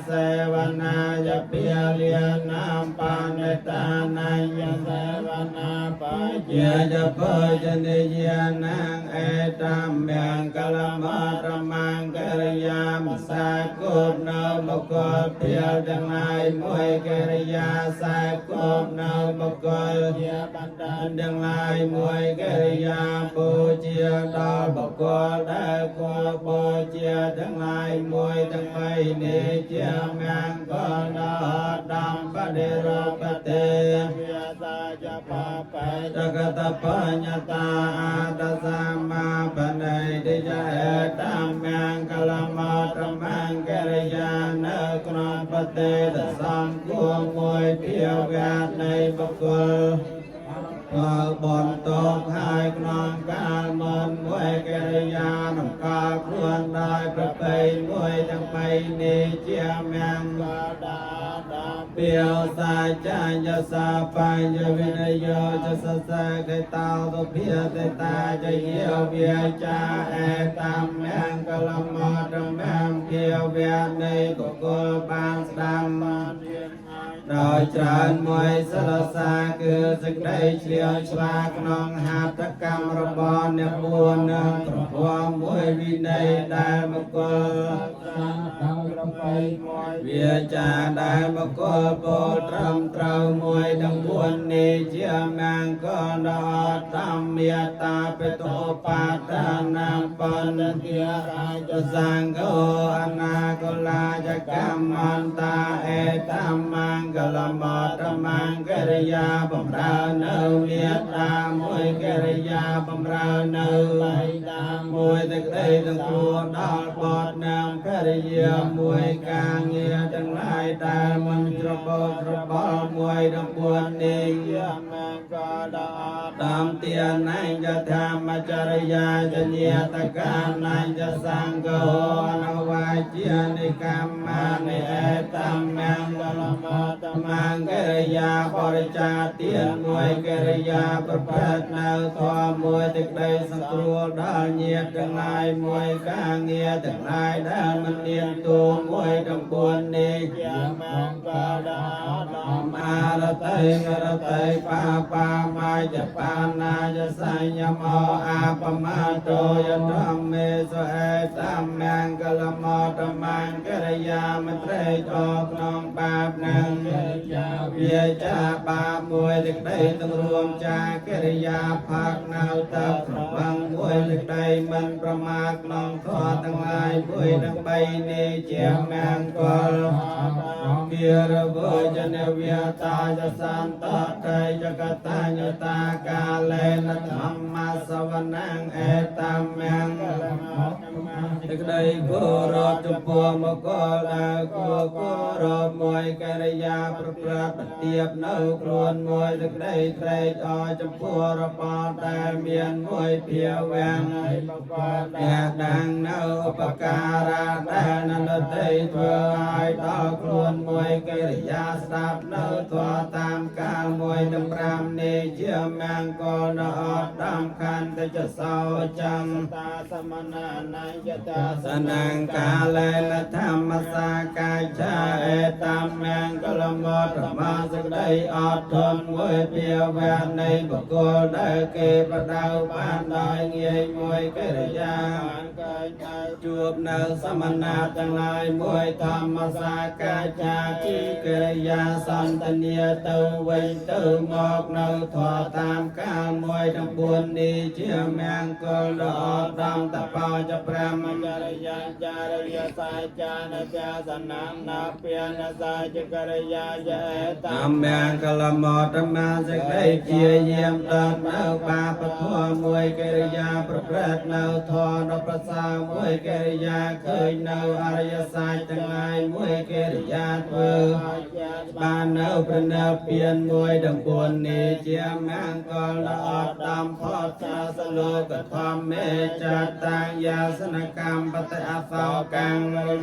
សេវនាយពាលានាមបានតានញ្ញ
សេវនាបា
ជាយបជនិយានាងអេតំមង្គលមតមង្គរិយាមសាគុណនៅមកលពាលទាំងឡាយមួយកិរិយាសាគុណនៅមកល
ជាបណ្ដា
ទាំងឡាយមួយកិរិយាបូជាដល់បុគ្គលដែលគួរបូជាទាំងឡាយមួយទាំងបីនេះជាមង្គលដល់ដំបដិរពតេ
វាសាចបាបេ
តកតបញ្ញតាអាតសម្មាបណៃតិយេតំមង្គលមតមង្គរិយានៅក្នុងប្រទេសសំគួរមួយភាវៈនៃបុគ្គល បើបនតកហើយក្នុងកាលមុនមួយកិរិយានំកាលខ្លួនដោយប្រពៃមួយទាំងបីនេះជាមង្គល
ដាដា
ពាវសាចាញសាបញ្ញវិនយោចសសកេតោទុភិតតាចយេវិចាអេតំមង្គលមតមង្គភាវៈនៃបុគ្គលបានស្ដាំ
បានរៀនហើយ
ដោយច្រើនមួយសិលសាគឺសេចក្តីឆ្លៀវឆ្លាក្នុងហត្ថកម្មរបស់អ្នកបួននិងប្រពន្ធមួយវិន័យដែលមង្គល
សាដោយប្រពៃ
មួយ
វាចាដែលមង្គលពោលត្រឹមត្រូវមួយទាំងបួននេះជាមង្គលដ៏ធម្មមេត្តាបិតុបាតានាងបណ្ឌ
ជារាជ
សង្ឃោអនាគលាចកម្មន្តាអេតមង្គលមតមង្គរិយាបំរើនៅមេត្តាមួយកិរិយាបំរើនៅ
បៃតា
មួយសេចក្តីសង្គ្រោះដល់បតនាងភរិយាមួយការងារទាំងឡាយដែលមិនច្របូកច្របល់មួយដល់ពួននេះ
ជាមង្គលដ៏
តាមទានញ្ញធម្មចរិយាចញាតកានញ្ញសង្ឃោអនុវាជានិកម្មមានិអេតំមង្គលមតមង្គរិយាបរិច្ចាទានមួយកិរិយាប្រព្រឹត្តនៅធម៌មួយសេចក្តីសង្គ្រោះដល់ញាតិទាំងឡាយមួយការងារទាំងឡាយដែលមិនមានទូមួយទាំងពួននេះ
ជាមង្គលដ៏
អមអារតិមរតិបាបាមាចបាណាយសញ្ញមោអាបមាតោយធម្មេសុអេតំមង្គលមតមង្គរិយាមត្រេកអក្នុងបាបនឹងវាចាបាបមួយសេចក្តីទាំងរួមចាកិរិយាផាកនៅតប្រវឹងមួយសេចក្តីមិនប្រមាទក្នុងធម៌ទាំងឡាយមួយទាំងបីនេះជាមង្គល គារវចនវតាចសន្តតេចកតញ្ញតាកាលេនធម្មសវនំអេតមង្គល សេចក្តីគោរពចំពោះមកកលដែលគួរគោរពមួយកិរិយាប្រព្រឹត្តបន្ទាបនៅខ្លួនមួយសេចក្តីត្រេកអរចំពោះរបស់ដែលមានមួយភាវៈអ្នកដាំងនៅឧបការៈដែលនន្តិធ្វើឲ្យដល់ខ្លួនមួយកិរិយាស្ដាប់នៅធម៌តាមកាលមួយទាំង5នេះជាមង្គលដ៏អត់ដំខន្តិចសោចំតាសមនានយតាសនង្កាលេនធម្មសាកាយឆាអេតាមមង្គលមតមាសក្តីអត់ធន់មួយភាវៈនៃបុគ្គលដែលគេប្រដៅបានដោយងាយមួយកិរិយាបានឃើញទៅជួបនៅសមណៈទាំងឡាយមួយធម្មសាកាចាគឺកិរិយាសន្តានាទៅវិញទៅមកនៅធម៌តាមកាលមួយទាំង4នេះជាមង្គលដ៏អត់ដំតបោចព្រះមចរិយាចារិយសាចានចាសនានាពានសាចកិរិយាយេតាមមង្គលមតមាសេចក្តីជាយាមដល់នៅបាបធម៌មួយកិរិយាប្រព្រឹត្តនៅធម៌ដ៏ប្រសើរមួយកិរិយាឃើញនៅអរិយសច្ចទាំងឡាយមួយកិរិយាធ្វើបាននៅព្រះនិព្វានមួយទាំង4នេះជាមង្គលដ៏អត់ដំផុតសាសលោកធម្មេចតាំងយាសនកម្មបតិអសោកាំង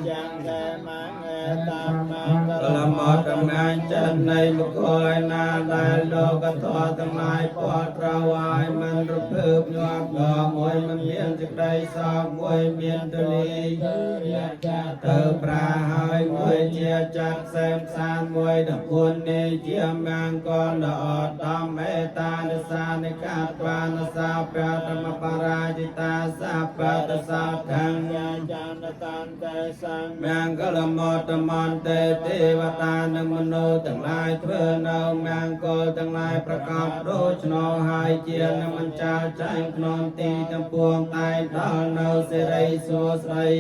យ៉ាងតែមង្ហេតាមមង្គលមតមាញចិត្តនៃបុគ្គលឯណាដែលលោកធម៌ទាំងឡាយពលត្រូវឲ្យមិនរភើបញាប់ដល់មួយមិនមានសេចក្តីសោកមួយមានទលីទៅប្រាហើយមួយជាចាត់សែមសានមួយដល់គុណនេះជាមង្គលដ៏អត់ដំមេតានិសានិកាតបានសាពតមបរាជិតាសាពតសោខੰចានតានតេសង្មង្គលមតមន្តទេទេវតានិងមនុស្សទាំងឡាយធ្វើនៅមង្គលទាំងឡាយប្រកបដូច្នោះហើយជានមិនចាលចែងក្នុងទីទាំងពួងតែដល់នៅសិរីសួស្តី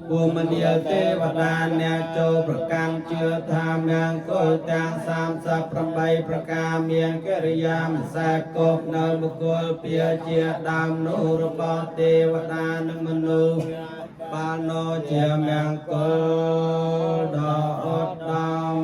ពុមនាលទេវតាអ្នកចូលប្រកាន់ជឿថាមង្គលទាំង38ប្រការមានកិរិយាមិនសែកគប់នៅបុគ្គលពាជាដើមនោះរបស់ទេវតានិងមនុស្សបាននោជាមង្គលដ៏ឧត្តម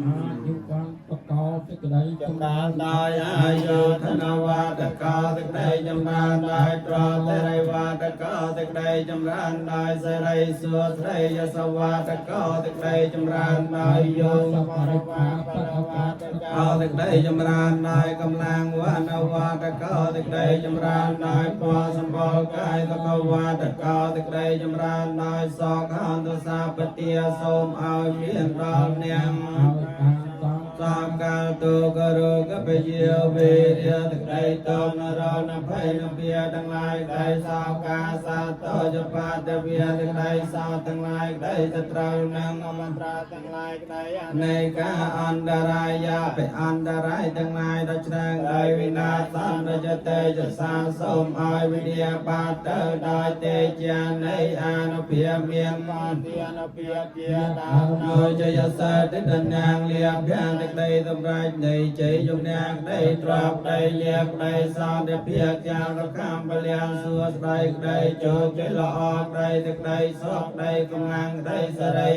អាយុបានបកោសេចក្តី
ចម្រើនដោយអាយុធនវត្តកោសេចក្តីចម្រើនដោយត្រតិរិវត្តកោសេចក្តីចម្រើនដោយសិរីសួស្តីយសវត្តកោសេចក្តីចម្រើនដោយយោ
សបរិខាបកកាត
កោសេចក្តីចម្រើនដោយកម្លាំងវណ្ណវត្តកោសេចក្តីចម្រើនដោយពណ៌សម្បុរកាយសកវត្តកោសេចក្តីចម្រើនដោយសោកហន្តសាពទាសូមឲ្យមានដល់អ្នក
ឲ្យបានដល់
សាកាលទុករោគពយាវេរាតក្តីតមនរណភ័យនភាទាំងឡាយក្តីសោកាសតោចបាតវិយក្តីសោទាំងឡាយក្តីសត្រូវនឹងអមត្រាទាំងឡាយក្តីនៃការអន្តរាយាបអន្តរាយទាំងឡាយដល់ច្រាងដោយវិនាសន្តចតេចសាសូមឲ្យវិទ្យាបាតទៅដោយទេជានៃអានុភាពមានបានទានុភាពជាដើមដោយជយសតិតនាងលៀបភានក្តីសម្រេចនៃជ័យជំនះក្តីទ្រព្យក្តីលៀបក្តីសន្តិភាពយ៉ាងរខំបលានសួស្តីក្តីជោគជ័យល្អក្តីសេចក្តីសុខក្តីកម្លាំងក្តីសេរី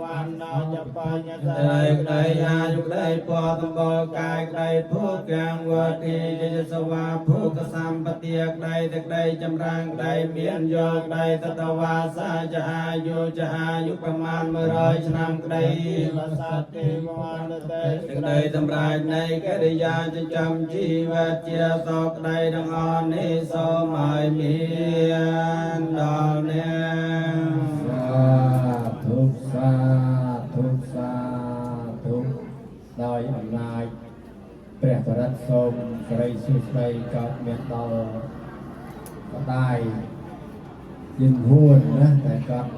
វណ្ណចបញ្ញសេរីក្តីអាយុក្តីពណ៌សម្បុរកាយក្តីភោគាំងវទីជយសវាភោគសម្បទាក្តីសេចក្តីចម្រើនក្តីមានយកក្តីសតវាសាចអាយុចអាយុប្រមាណ100ឆ្នាំក្តី
សត្តិវន្តទេ
សេចក្តីសម្រេចនៃកិរិយាចិញ្ចឹមជីវិតជាសោកក្តីទាំងអស់នេះសូមឲ្យមានដល់អ្នក
សាធុសាធុសាធុដោយអំណាចព្រះបរិត្តសូមសិរីសួស្តីកើតមានដល់ម្ដាយយិនហួនណាតែគាត់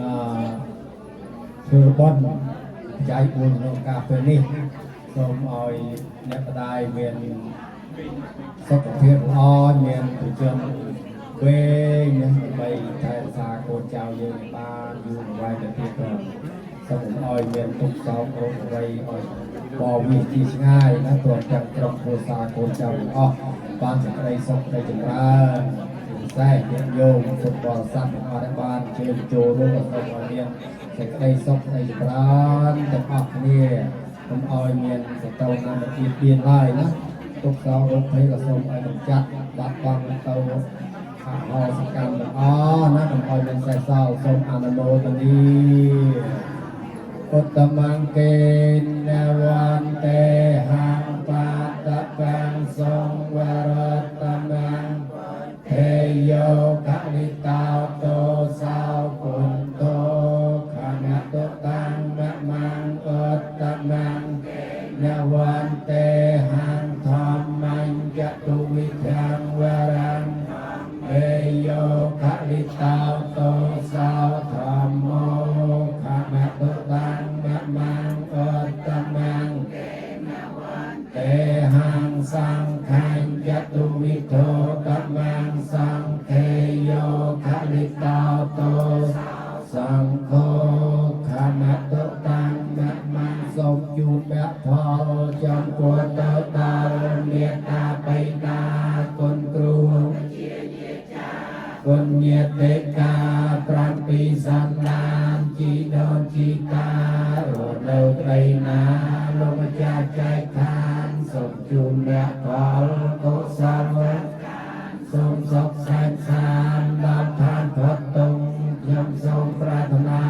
អឺធ្វើបុណ្យចែក4ក្នុងការពេលនេះសូមឲ្យអ្នកម្ដាយមានសុខភាពល្អមានប្រជញ្ញវែងណាដើម្បីថែរក្សាកូនចៅយើងឲ្យបានយូរអង្វែងទៅទៀតផងសូមឲ្យមានទុក្ខសោករោគអ្វីឲ្យបវិជាឆ្ងាយណាព្រមទាំងក្រុមគ្រួសារកូនចៅទាំងអស់បានសេចក្តីសុខក្តីចម្រើន ពិសេសញាតិញោមពុទ្ធបរិស័ទទាំងអស់ដែលបានជើញចូលរួមក៏សូមឲ្យមានសេចក្តីសុខក្តីចម្រើនទាំងអស់គ្នាកុំឲ្យមានសត្រូវណាមកបៀតបៀនឡើយណាទុក្ខសោករោគភ័យក៏សូមឲ្យកម្ចាត់បាត់បង់ទៅអហោសកម្មទាំងអស់ណាកុំឲ្យមានសេះសល់សូមអនុមោទនា ឧត្តមង្កេនវន្ទេហੰបាតបាំងសង្វរតមੰទេយោកលិតោតោសោគុណតោខណតតាំងមមੰឧត្តមង្កនវន្ទេហੰធម្មញ្ចតុវិធੰវរੰទេយោកលិតោតោសោធម្មោខមតុតាំងមមੰឧត្តមង្ទេហੰសង្ឃញ្ចតុវិធោតមੰសង្ឃេយោខលិតោតោសង្ឃោខមតុតាំងមមੰសូមជូនមគ្គផលចំពោះទៅដល់មេត្តាបិតាគុណគ្រូ គុណញាតិកា7សន្តានជីដូនជីតារស់នៅក្តីណាលោកម្ចាស់ចែកឋានសូមជូនអ្នកផលកុសលសូមសុខសែនសានដល់ឋានផុតទុងខ្ញុំសូមប្រាថ្នា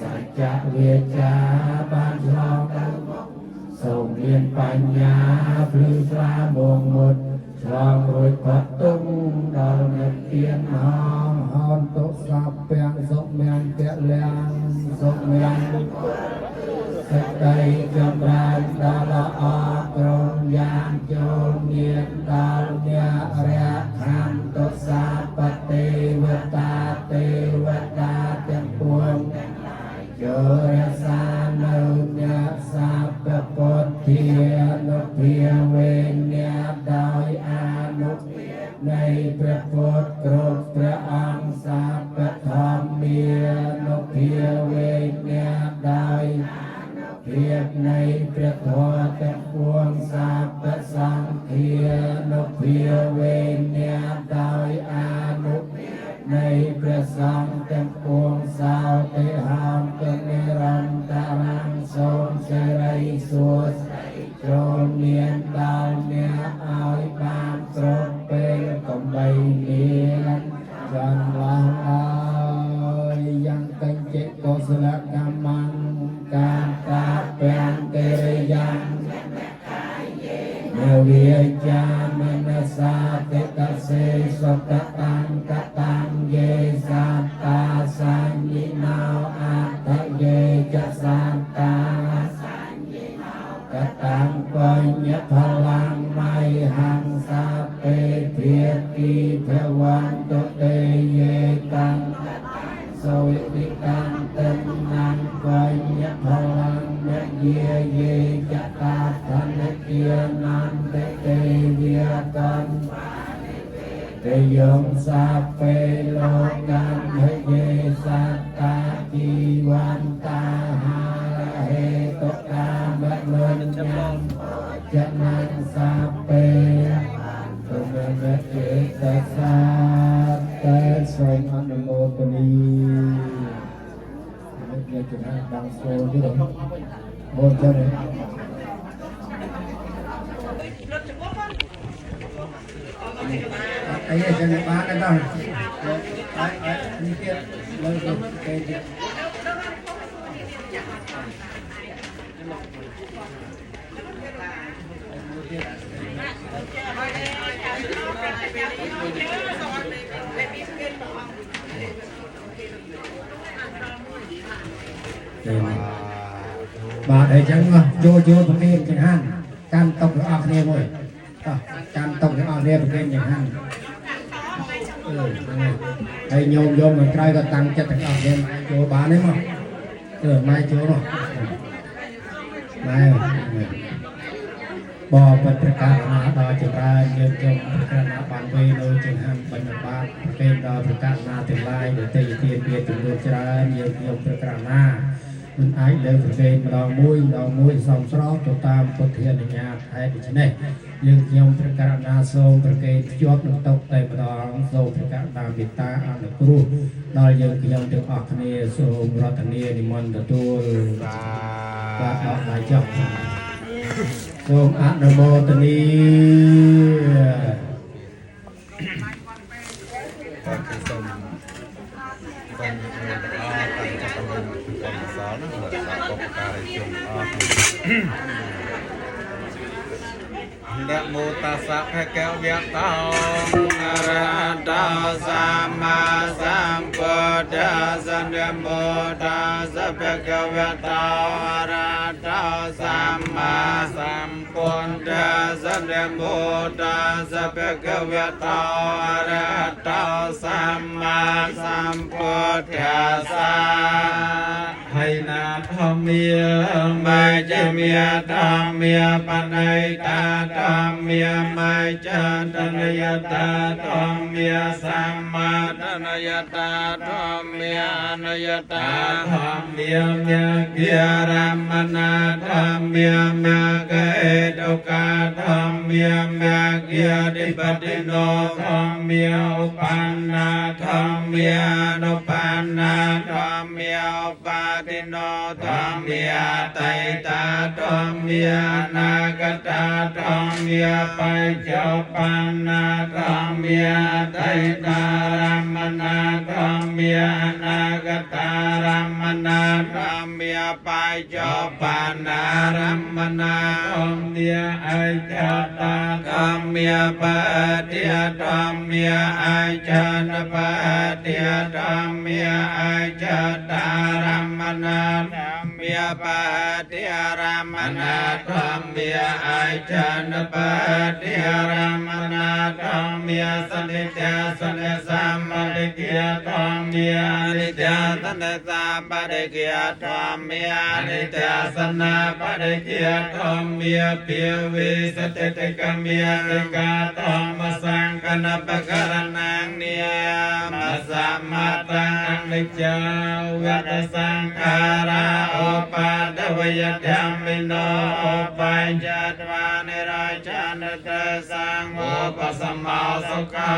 សច្ចវាចាបានឆ្លងទៅមុខសូមមានបញ្ញាភ្លឺស្លាមងមុតឆ្លងរួចផុតទុងដល់និព្វានហងហនតុសាពាំងសុមៀងពលាំងសុមៀងសេចក្តីចម្រើនដល់អក្រមយ៉ាងចូលមានដល់អ្នករៈខន្តុសាបទេវតាទេវតាទាំងពួងចូលរក្សានៅអ្នកសាពពុទ្ធានុភាវេអ្នកដោយអនុភាពនៃព្រះពុទ្ធគ្រប់ព្រះអង្គសាពធម្មានុភាវេអ្នកដោយភាពនៃព្រះធម៌ទាំងពួងសាពសង្ឃានុភាវេអ្នកដោយអនុភាពនៃព្រះសង្ឃទាំងពួងសោតិហន្តនិរន្តរੰសូមសិរីសួស្តីចូលមានដល់អ្នកឲ្យបានគ្រប់ពេលកុំបីមានចន្លោះអើយយ៉ាងកញ្ចេកុសលកម្មੰកាតាពាំងកិរិយ៉ាងនវិជ្ជាមនសាតិកសេសុតតាំងកតាំងយេសត្តាសញ្ញិណោអដ្ឋយេចសត្តាកតាំងបញ្ញផលាំងមៃហੰសាពេភាគីភវន្តតេយេតាំងសវិតិតាំងតិណੰបញ្ញផលាំងមយាយេចតាធនគានន្តទេវិកੰតយងសាពេលោកੰហយេសត្តាជីវន្តាហារហេតុកាមលញ្ញចនੰសាពេទុមចេតសាតេសូមអនុមោទនីនេះជាចំណាដាំងសូលទៀតមកចឹងអីចឹងបានដែរតោះអីអីនេះទៀតលើគេទៀត បាទអីចឹងចូលចូលប្រគេនចង្ហាន់កាន់តុកទាំងអស់គ្នាមួយតោះកាន់តុកទាំងអស់គ្នាប្រគេនចង្ហាន់អឺហ្នឹងហើយហើយញោមយកមកក្រោយក៏តាំងចិត្តទាំងអស់គ្នាម៉ែចូលបានទេមកអឺម៉ែចូលមកម៉ែបបិទ្ធប្រកាសណាដល់ចម្រើនយើងខ្ញុំប្រកាសណាបានវេនៅចង្ហាន់បញ្ញបាតប្រគេនដល់ប្រកាសណាទាំងឡាយដែលទេយទានមានចំនួនច្រើនយើងខ្ញុំប្រកាសណា មិនអាចលើកប្រគេនម្ដងមួយម្ដងមួយសមស្របទៅតាមពុទ្ធានុញ្ញាតហេតុដូច្នេះយើងខ្ញុំព្រះករុណាសូមប្រគេនភ្ជាប់នឹងតុតែម្ដងសូមព្រះករុណាមេត្តាអនុគ្រោះដល់យើងខ្ញុំទាំងអស់គ្នាសូមរតនានិមន្តទទួលបាទអរដៃចុះសូមអនុមោទនា
បាទគឺសូមសូមមានទាំងអស់តាំងចិត្តអំពីកុសលណាបាទបុព្វការីជនអស់នមោតាសៈភគវៈតោអរហតោសម្មាសម្ពុទ្ធស្សនមោតាសៈភគវៈតោអរហតោសម្មាសម្ពុទ្ធស្សនមោតាសៈភគវៈតោអរហតោសម្មាសម្ពុទ្ធស្សហើយណាធម្មាមជ្ឈមាធម្មាបណៃតាធម្មាមជ្ឈតនយតាធម្មាសម្មាតនយតាធម្មាអនយតាធម្មាមគ្គរមណាធម្មាមគ្គេតុកាធម្មាមគ្គនិបតិโนធម្មាឧបណ្ណាធម្មាអនុបណ្ណាធម្មាឧបាតិโนធម្មាតៃតាធម្មាអនាគតាធម្មាបច្ចុប្បន្នាធម្មាតៃតារមណាធម្មាអនាគតារមណាធម្មាបច្ចុប្បន្នារមណាធម្មាអច្ឆតាធម្មាបតិធម្មាអច្ឆនបតិធម្មាអច្ឆតារមណាធម្មាបតិរមណាធម្មាអច្ឆនបតិរមណាធម្មាសនិត្យសនិសម្បតិយធម្មានិត្យសនិសម្បតិយធម្មានិត្យសនាបតិយធម្មាភិវិសតិតិកមេតិកាធម្មសង្កណបករណាងនិមសមតាំនិច្ចាវតសង្ខារាឧបាទវយធម្មិណោឧបញ្ចត្វានិរចនតសង្ឃោបសមោសុខា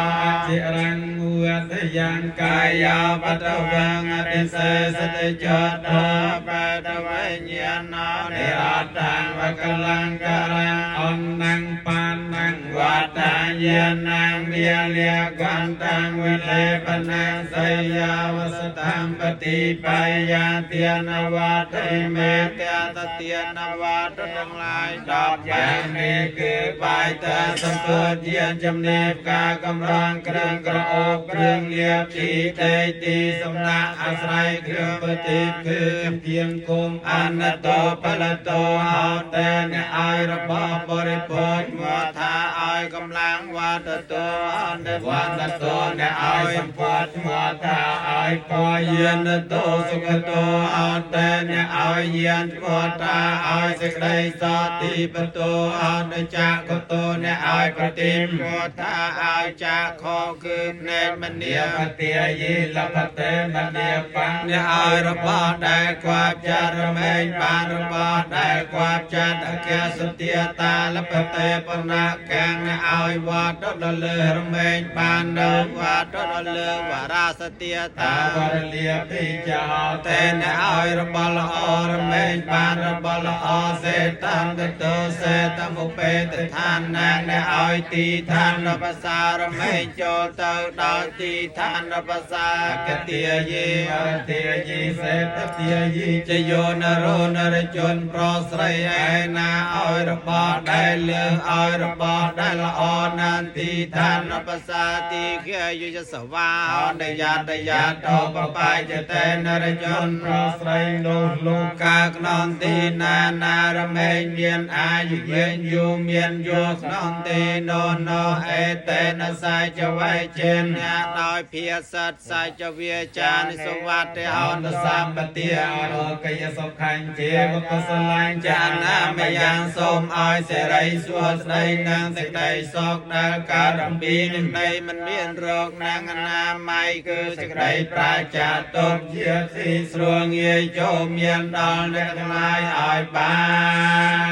จิรังវតយ៉ាងកាយាបតវងអតិសេសតិចតោបតវញ្ញាណនិរតាំងវកលង្ការៈអនੰបានੰវតាយានੰវិលាកន្តੰវិលេបនំសយាវសតំបតិបាយទានវតិមេតតទានវតទាំងឡាយ10យ៉ាងនេះគឺបាយតសន្ទុយានចំណេបការកំរងគ្រឿងក្រអូបគ្រឿងលៀបទីតេទីសំណាក់អាស្រ័យគ្រឿងប្រទីបគឺទៀងគង់អនតោពលតោហោតេអ្នកឲ្យរបស់បរិភោគមកថាឲ្យកម្លាំងវត្តតោអន្តវត្តតោអ្នកឲ្យសម្បត្តិមកថាឲ្យពយានតោសុខតោអន្តេអ្នកឲ្យយានមកថាឲ្យសេចក្តីសតិបតោអន្តចកតោអ្នកឲ្យប្រតិមកថាឲ្យចាខគឺភ្នែកមនីបតិយិលបតេមនីបាំងអ្នកឲ្យរបស់ដែលគួបចារមែងបានរបស់ដែលគួបចាត់អគាសទាតាលបតេបណៈកាំងអ្នកឲ្យវត្តដល់លើរមែងបាននៅវត្តដល់លើវរាសទាតាវរលាភិចោតេអ្នកឲ្យរបស់ល្អរមែងបានរបស់ល្អសេតាំតតោសេតមុបេតឋានណាអ្នកឲ្យទីឋានបសារមែងចូលទៅដល់ទីឋានបសាកទាយេអទាយេសេតទាយេជយោនរោនរជនប្រុសស្រីឯណាឲ្យរបស់ដែលលើឲ្យរបស់ដែលល្អណានទីឋានបសាទីខេយុយសវាអន្តយាតយាតោបបាយតេនរជនប្រុសស្រីនោះលោកកាក្នុងទីណាណារមែងមានអាយុវែងយូរមានយោក្នុងទីនោះនោះអេតេនសាចវៃចេនអ្នកដោយភាសិតសាចវាចានិសវត្តហន្តសម្បទាអរកយសុខញ្ជាវកុសលាញចាណាមយ៉ាងសូមឲ្យសេរីសួស្តីនិងសេចក្តីសុខ ដែលកើតអំពីនឹងដីមិនមានរោគនិងអនាម័យគឺសេចក្តីប្រាចាទុកជាទីស្រួលងាយចូលមានដល់អ្នកទាំងឡាយឲ្យបា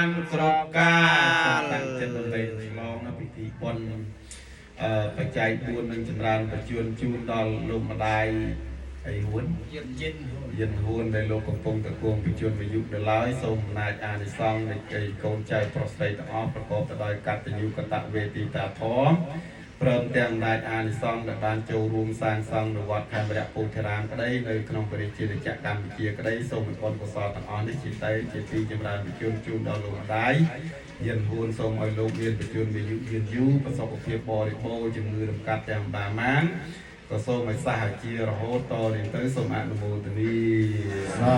នគ្រប់កាល
តាំងចិត្តដើម្បីឆ្លងនៅពិធីបុណ្យអឺបច្ច័យ4នឹងចម្រើនបញ្ជូនជូនដល់លោកម្ដាយអីហួនយិនយិនហួនដែលលោកកំពុងតគងបញ្ជូនអាយុនៅឡើយសូមអំណាចអានិសង្សនៃកូនចៅប្រុសស្រីទាំងអស់ប្រកបទៅដោយកតញ្ញូកតវេទីតាធម៌ព្រមទាំងអំណាចអានិសង្សដែលបានចូលរួមសាងសង់នៅវត្តខេមរៈពោធិរាមក្តីនៅក្នុងព្រះរាជាណាចក្រកម្ពុជាក្តីសូមឲ្យបុណ្យកុសលទាំងអស់នេះជាទៅជាទីចម្រើនបញ្ជូនជូនដល់លោកម្ដាយយិនហួនសូមឲ្យលោកមានបញ្ជូនអាយុយឺនយូរប្រសពភាពបរិបូរណ៍ជំងឺរំកាត់ទាំងបាម៉ានក៏សូមឲ្យសហជារហូតតរៀងទៅសូមអនុមោទនា
សា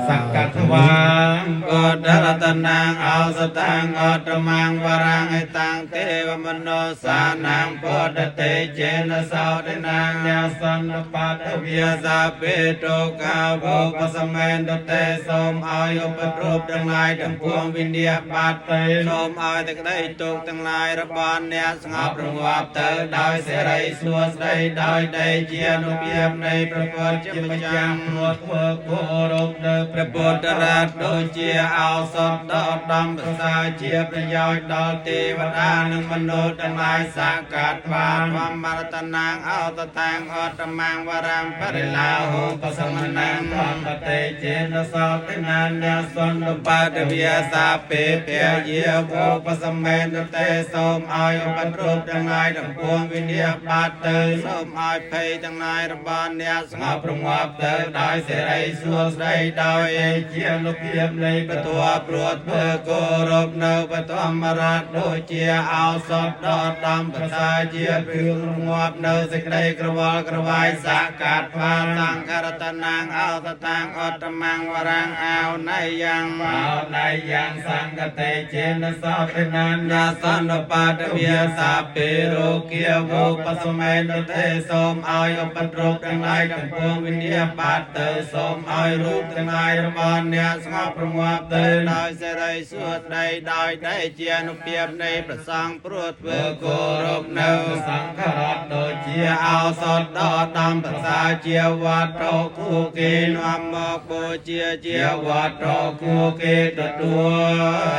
សង្កតវាង
កតរតនាងអោសតាំងអតមងវរាងឯតាំងទេវមនោសានាងពុទ្ធទេចេនសោទនាង
ញាសន្នបាត
វិយាសាពេតុកាវោបសមេនតទេសូមឲ្យឧបទ្រពទាំងឡាយទាំងពួងវិនិយបាត
ទេ
សូមឲ្យតែក្តីទុកទាំងឡាយរបស់អ្នកស្ងប់រងាប់ទៅដោយសេរីសួស្តីដោយដីជាអនុភាពនៃព្រះពុទ្ធជាម្ចាស់
ព្រោះធ្វើគោរពនៅ
ព្រះពុទ្ធរដ្ឋដូចជាឱសថដ៏ឧត្តមប្រសើរជាប្រយោជន៍ដល់ទេវតានិងមនុស្សទាំងឡាយសាកាត្វាធម្មរតនាងអោតតាំងអតមងវរាំបរិលាហុបសមនាង
ធម្មតេចេនសោទនាញាសន្ន
បាតវិសាពេភយាវោបសមេនតេសូមឲ្យឧបទ្រពទាំងឡាយទាំងពួងវិនិយបាតទៅសូមឲ្យភ័យទាំងឡាយរបស់អ្នកស្ងប់រងាប់ទៅដោយសេរីសួស្តីដោយ
ជាអនុភាពនៃ
ពធព្រោះធ្វើគោរពនៅបឋមរដ្ឋដូចជាឱសថដ៏ឧត្តមប្រសើរជាគ្រឿងរងាប់នៅសេចក្តីក្រវល់ក្រវាយសាកាតវាសង្ខរតនាងអោតតាំងអតមងវរាងអោណៃយ៉ាង
អោណៃយ៉ាងសង្កតេចេនសោទនា
ញាសន្នបាតវិសាពេរោគាវោបសមេនទេសូមឲ្យឧបទ្រពទាំងឡាយទាំងពួងវិនិយបាតទៅសូមឲ្យរូបទាំងឡាយរបស់អ្នកស្ងប់រងាប់ទៅដោយសេរីសួស្តីដោយដីជាអនុភាពនៃព្រះសង្ឃព្រោះធ្វើគោរពនៅ
សង្ឃរដ្ឋដូចជា
ជាឱសថដ៏ឧត្តមប្រសើរជាវត្ថុគូគេនាំមកបូជាជាវត្ថុគូគេទទួល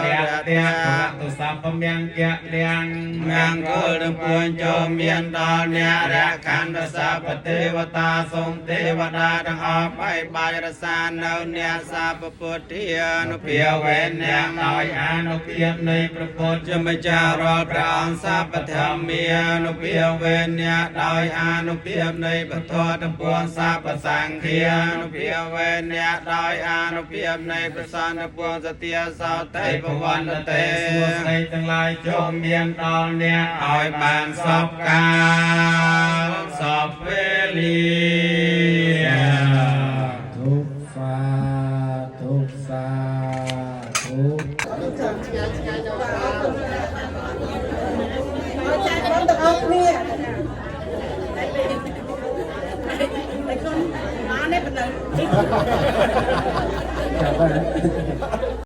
រ
រ
ៈ
ៈ
តៈ
តៈ
ទុសពមង្គៈលៀង
មង្គលនឹងពួនចូលមានដល់អ្នករខណ្ឌសពទេវតាសូមទេវតាទាំងអស់បីបាច់រសានៅអ្នកសាពពុទ្ធានុភាវេអ្នក
ដោយអានុភាពនៃព្រះពុទ្ធ
ជាម្ចាស់រាល់ព្រះអង្គសពធម្មានុភាវេអ្នកដោយអានុភាពនៃពធទាំងពួងសពសង្ឃានុភាវេអ្នកដោយអានុភាពនៃប្រសន្នពួងសទាសោតិភវន្តទេ
សួស្តីទាំងឡាយចូលមានដល់អ្នក
ឲ្យបានសពកាលសពវេលា